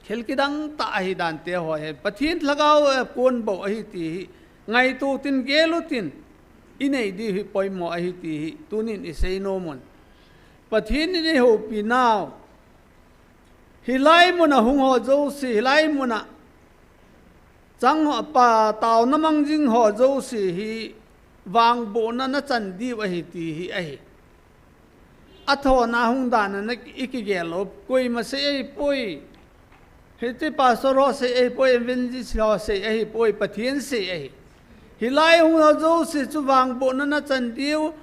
thil kidang tah ahi dan te ho hi Pathen lhagao a kon bou ahi ti hi ngaito tin gel u tin, i nei di hi poimo ahi ti hi tunin i sei nom un. Pathen in ei houpi nau, hilai mun a hung ho jouse, hilai mun a chang ho pa taona mang jing ho jouse hi vangbohna na chan diu ahi ti hi ahi. A thona hung dan a na i kigel lou, koima sei ahi poi. Hiche pastor ho sei ahi poi, evangelist ho sei ahi poi, Pathen sei ahi. Hilai hung ho jouse chu vangbohna na chan diu,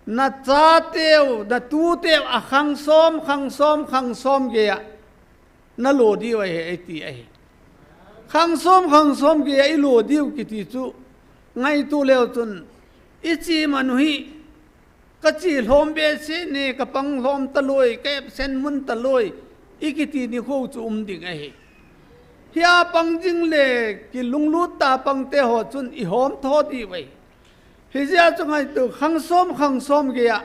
na chateu, na tuteu a khang som, khang som, khang som gei a na lo diu ahi, ei ti ahi. Khang som, khang som gei a i lo diu kiti chu ngaito leu chun, i chi manu hi ka chi lhom behseh ne, ka pang lhom taloi, ka absent mun taloi, i kiti nikho chu um ding ahi. Hia pang jing le kilunglut tah a pang te ho chun i hom tho diu ahi. Hijeh a chu ngaito, khang som, khang som gei a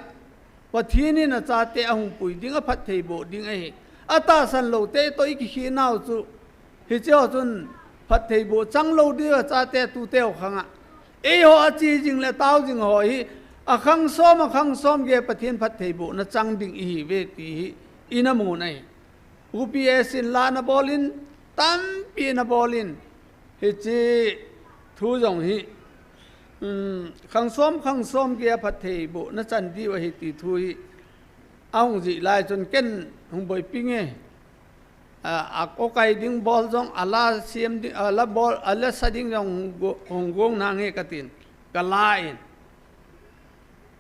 Pathen in achate ahung pui ding, aphattheiboh ding ahi. Atahsan lou te toh i kikhih nau chu, hiche ho chun phattheiboh chang lou diu, achate tuteu khang a. Eiho a chi jing le tao jing ho hi, a khang som, a khang som gei a Pathen phattheibohna chang ding ihi ve ti hi i na mu u ahi. U P S in la na bol in, tampi na bol in, hiche thu jong hi, um, khang som, khang som gei a phattheibohna chan diu ahi ti thu hi ahung jih lai chun ken hung boipi nge. A, a kokai ding bol jong, a la siam ding, a la bol, a la sa ding jong hung go-, hung gong nange ka tin, ka la in.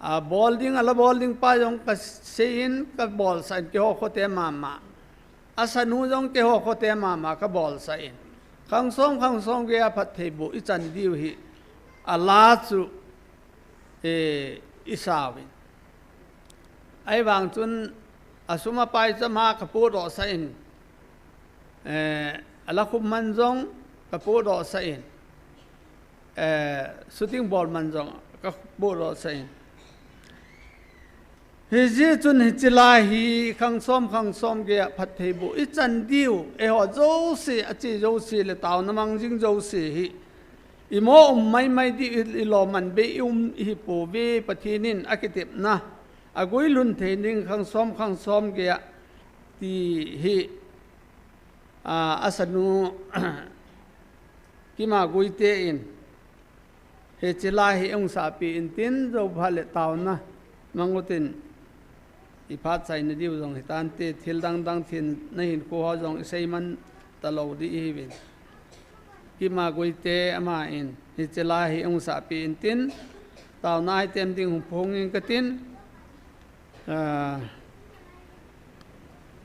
A bol ding, a la bol ding pa jong ka sei in, ka bolsah in, keiho khote mama. A sanu jong keiho khote mama ka bolsah in. Khang som, khang som gei a phattheiboh i chan diu hi a la chu, eh, i sa uvin. Ahivang chun a sum a pai chu ama ka podoh sah in, eh, a la khum man jong ka podoh sah in. Eh, shooting bol man jong ka podoh sah in. Hijeh chun hiche la hi khang som, khang som gei a phattheiboh i chan diu, eiho jouse, a chi jouse le taona mang jing jouse hi i mo um mai mai diu, i, i lom man bei i um ihi pouve, Pathen in a kitepna a guilhun thei ding khang som, khang som gei a ti hi, a, a sanu Kima Guite in, hiche la hi hung sapeh in tin, jou phat le taona mang u tin, i phat chaina diu jong hi tante, thil dang dang thil na hinkho ho jong i sei man talou di ihi uvin. Kima Guite ama in, hiche la hi hung sapeh in tin, taona item ding hung phong in ka tin, ah,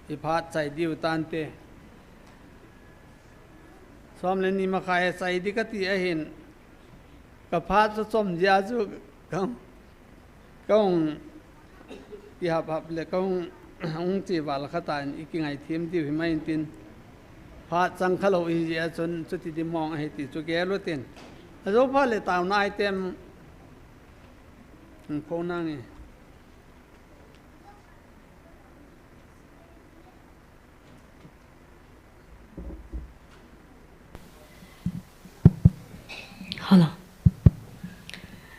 i phat chai diu tante. Som le ni makhai a chai di ka ti ahin, ka phat chu chom jia chu ka, ka hung kihap hap le ka hung, hung chi val kha tan i kingai them diu hi mai in tin, phat chang kha lou ihi jeh a chun chuti di mong ahi ti chu gel u tin. A jou phat le taona item hung phong nange. Hello.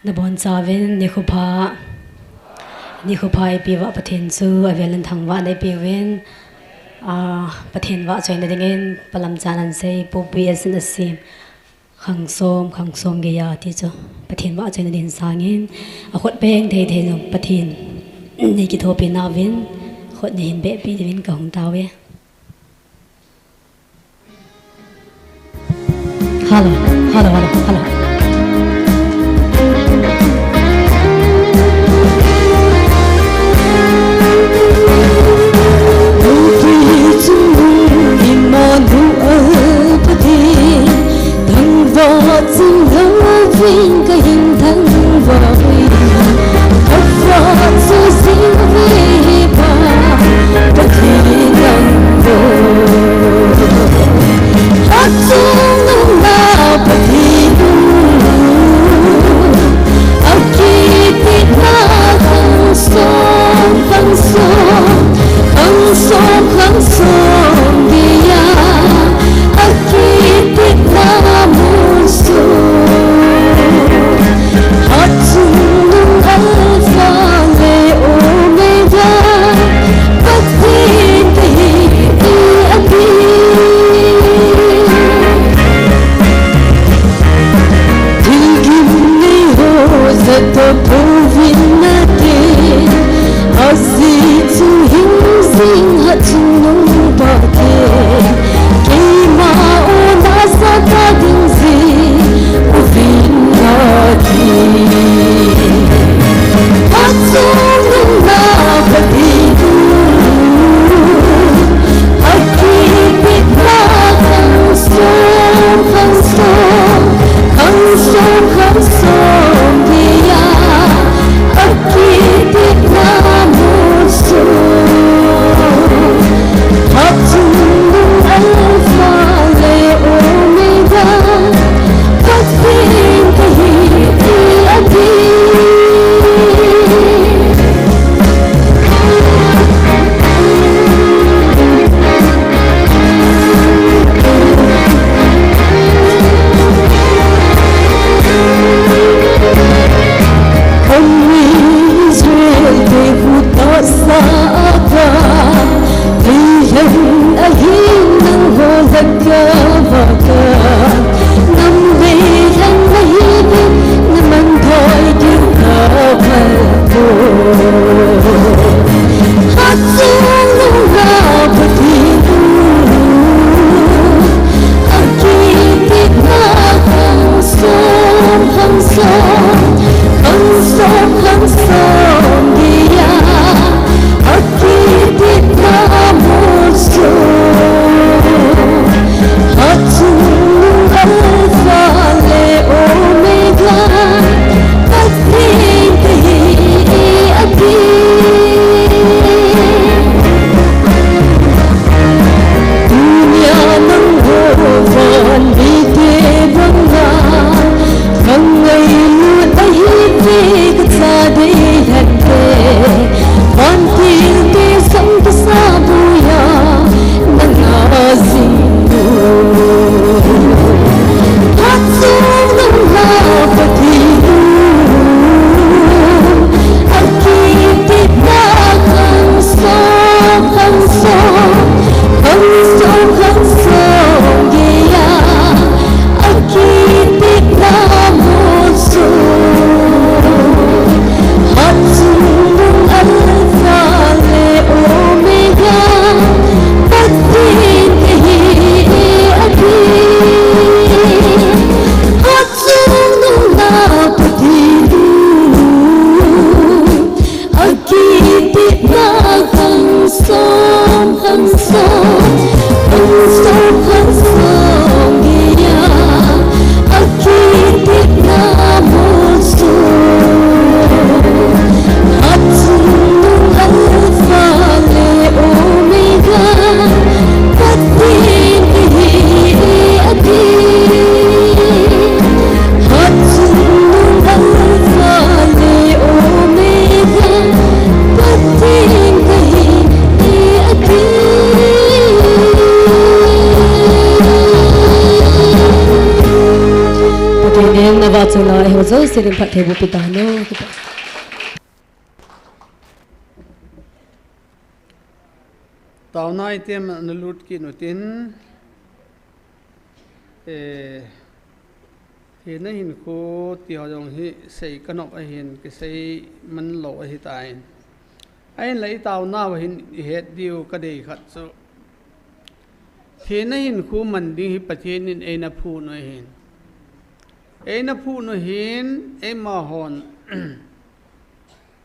Nabonchauvin nikho pha, nikho pha eipeuva Pathen chu avel in thangvahna eipeuvin, ah, Pathen vahchoina dingin palamchan ahin sei, Pu P S in asem. Khang som, khang som geiya ti chu Pathen vahchoina ding sangin, akhut peng thei thei jong Pathen in eikithopi nauvin, khut neihin behpi diuvin kahung tao e. Hello, hello, hello, hello. Jouse din phattheiboh peh tahen. Taona item ana lut kit utin, eh, thina hinkho ti ho jong hi sei kanop ahin, kisei man lou ahitan. Ahinla itaonau hin ihet diu kadei khat chu, thina hinkho man ding hi Pathen in eina phut u ahin. Eina phut u hin, eima hon,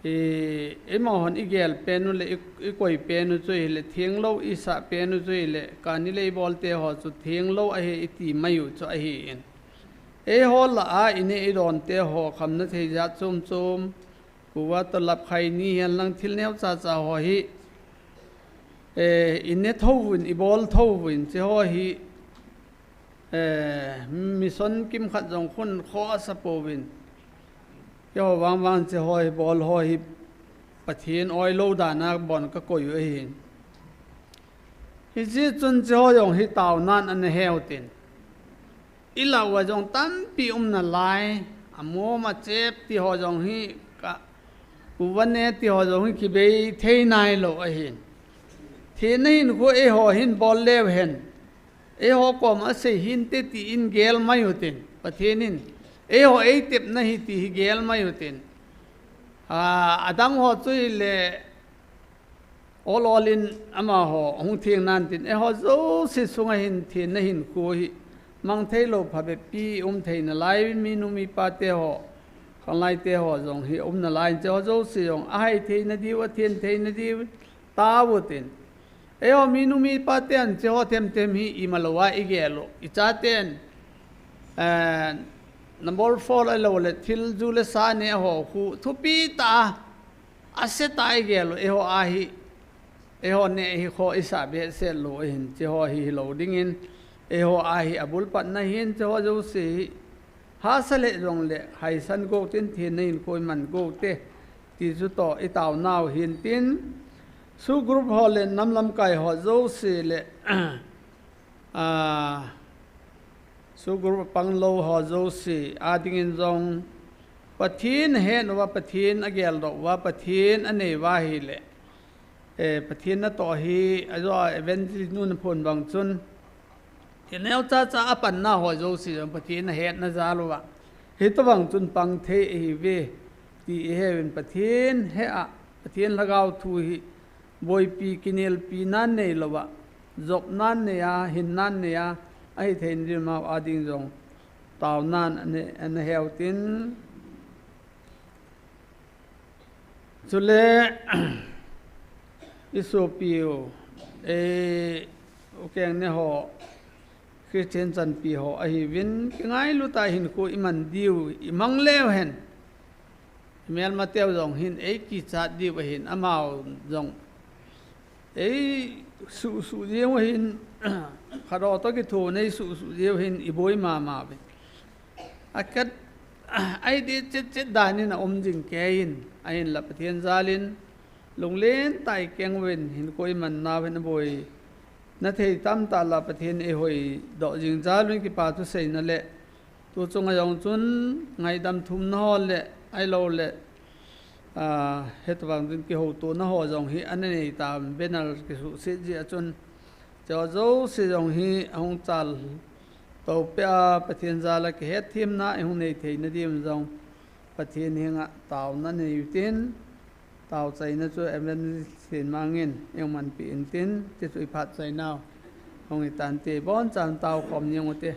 e, eima hon igel pen u le, i, ikoi pen u chu ahile, thenglou isah pen u chu ahile, kani le ibol te ho chu thenglou ahi iti mai u chu ahin. Eiho lah a ineh idon te ho khamna thei jat chom chom, kuva tolap khaini hihen lang thil neocha cha ho hi, eh, ineh thou uvin, ibol thou uvin, hiche ho hi, eh, mission kimkhat jong khun khoh asa pouvin. Keiho vang vang hiche ho hi bol ho hi Pathen oilou dan a bon kakoi u ahin. Hijeh chun hiche ho jong hi taonan ana heu tin. Ilah uva jong tampi um nalai, amom achep ti ho jong hi ka, kuva neh ti ho jong hi kibei thei nailou ahin. Thina hinkho eiho hin bol leu hen, eiho koma asei hinte tin gel mai utin, Pathen in eiho eitepna ahi ti hi gel mai utin. A, adang ho chu ahile, ol ol in amaho hung theng nan tin, eiho jouse sunga hin thina hinkho hi mang theilou phabep pi um thei nalai, minu mipa te ho, khanglai te ho jong hi um nalai, hiche ho jouse jong ahai theina diu, athen theina diu, tao utin. Eiho minu mipa ten hiche ho themthem hi imalou a igel u, icha ten, eh, number four ahilou le thil ju le sa neh ho khu thupi tah a, ase tah a igel u, eiho a hi, eiho neh hi khoh isah behseh lou ahin, hiche ho hi hilou dingin, eiho a hi abul patna ahin, hiche ho jouse hi hahsa lheh jongle haisan go utin, thina hinkho iman go u hite, ti chu toh itaonau hin tin, SoO group ho le nam lamkai ho jouse le, a, SoO group a panglou ho jouse a dingin jong, Pathen ahet uva, Pathen ageldoh uva, Pathen anei uva ahile, eh, Pathen natoh hi, ajo a evangelist nu naphon bang chun, thil neocha cha a panna ho jouse jong Pathen ahetna jal uva, hitobang chun pang thei ahiuve ti iheuvin, Pathen he a, Pathen lhagao thu hi boipi kinelpi nan neilouva, jop nan nei a, hin nan nei a, ahi theina ding, amau a ding jong taonan ana, ana heu tin. Chule, isopiu, e, ukeng ne ho, Christian chanpi ho ahiuvin, kingailu tah a hinkho iman diu, imang leu hen. Imelmateu jong hin eikichat diu ahin, amau jong eisuhsuh jeng u ahin, khat ho toh kithon eisuhsuh jeng u ahin, iboi mama uvin. Akhat, aideh chetchet dan in aum jing kei in, ahinla Pathen jal in, lunglen tah a ikeng uvin, hinkho iman nau hin aboina thei tamtah lah a Pathen in eihoidoh jing jal uvin kipa thu seina le, tu chunga jong chun ngaidam thumna ho le, ahilouleh, a, hitobang chun kihoutona ho jong hi ana nei tauvin, banner kisuhset jeh a chun, hiche ho jouse jong hi ahung chaltou peh a, Pathen jal a kihetthemna ihung nei theina ding jong Pathen henga taona nei utin, tao chaina chu evangelist Thenmang in eimanpeh intin, hiche chu iphat chainau hung hitante, bonchan taokhom jeng ute.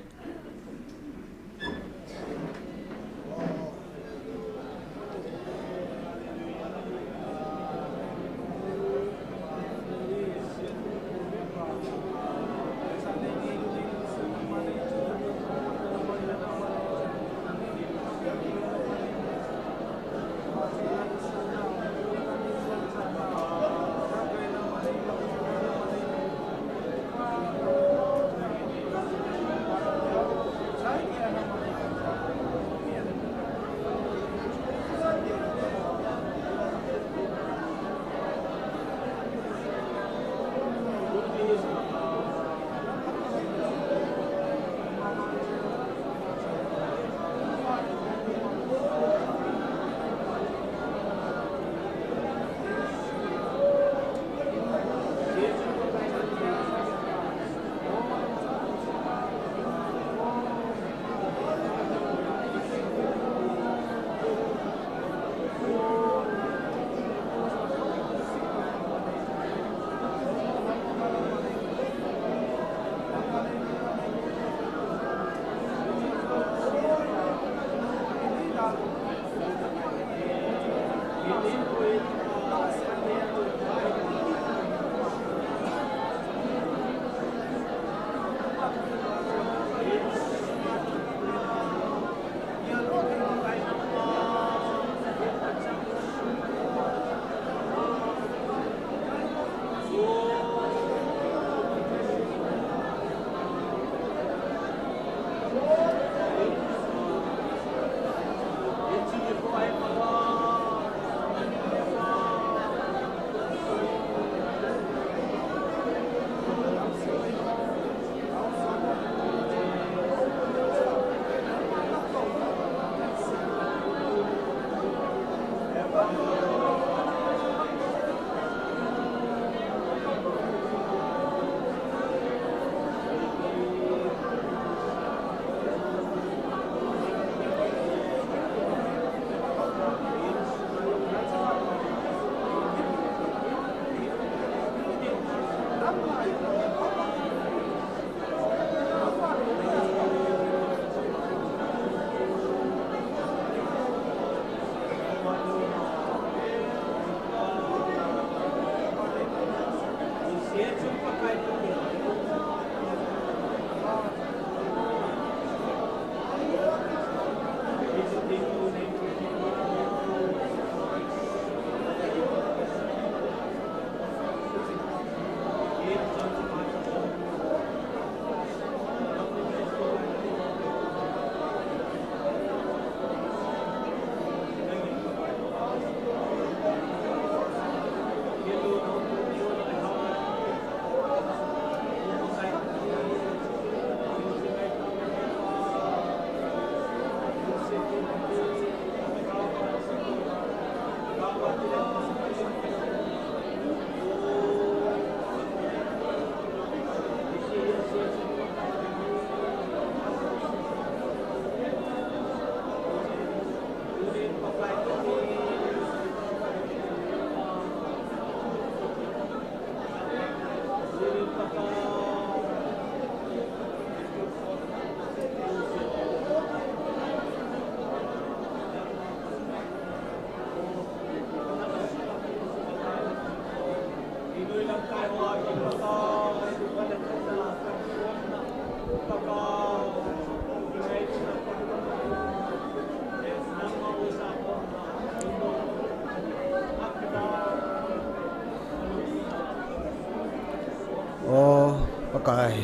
O Pakai,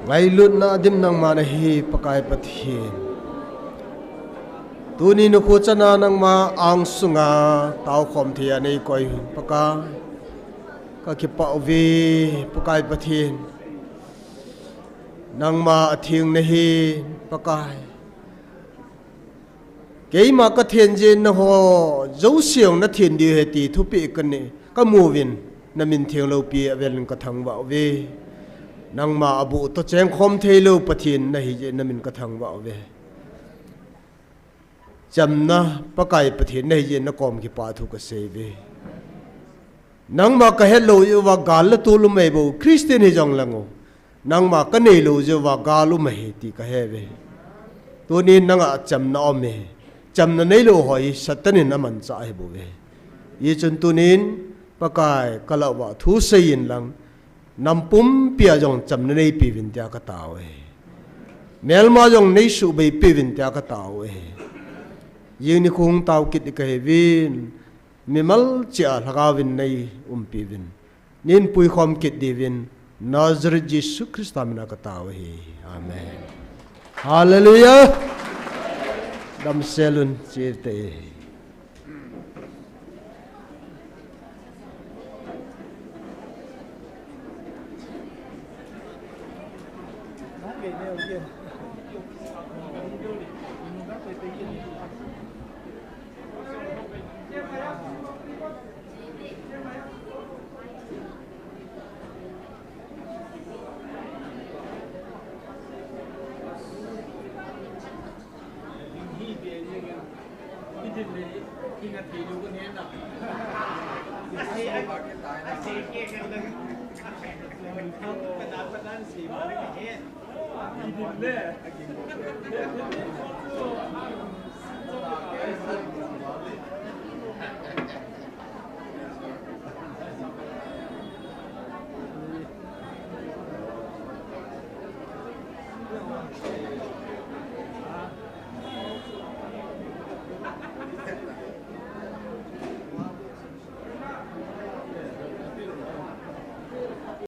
ngailutna dim nangma nahi Pakai Pathen. Tuni nikho chana nangma angsunga taokhom thei a neikoi Pakai. Kakipah uve Pakai Pathen. Nangma atheng nahi Pakai. Keima kathen jeh in nangho jouse jong nathen diu ahi ti thupeh kanei, kamu uvin, namin theng loupi avel in kathangvah uve. Nangma aboh toh chengkhom theilou Pathen nahi jeh in namin kathangvah uve. Chamna Pakai Pathen nahi jeh in nakom kipah thu kasei uve. Nangma kahet lou jeh uva gal le tol um ahi bou, Christian hijong lang u. Nangma kanei lou jeh uva gal um ahi ti kahe uve. Tunin nanga chamna um e. Chamna neilou ho hi Satan in amanchah ahi bouve. Hijeh chun tunin Pakai kalah uva thu seiyin lang, nam pumpia jong chamna neipeuvin tia katao e. Melma jong neisuhbei peuvin tia katao e. Jing nikho hung tao kit ding kahiuvin, mimal cheh a Lhagaovin neiumpi uvin, neipuikhom kit diuvin, Nazareth Jesu Christa mina katao ahi. Amen. Hallelujah. Damsel un chete.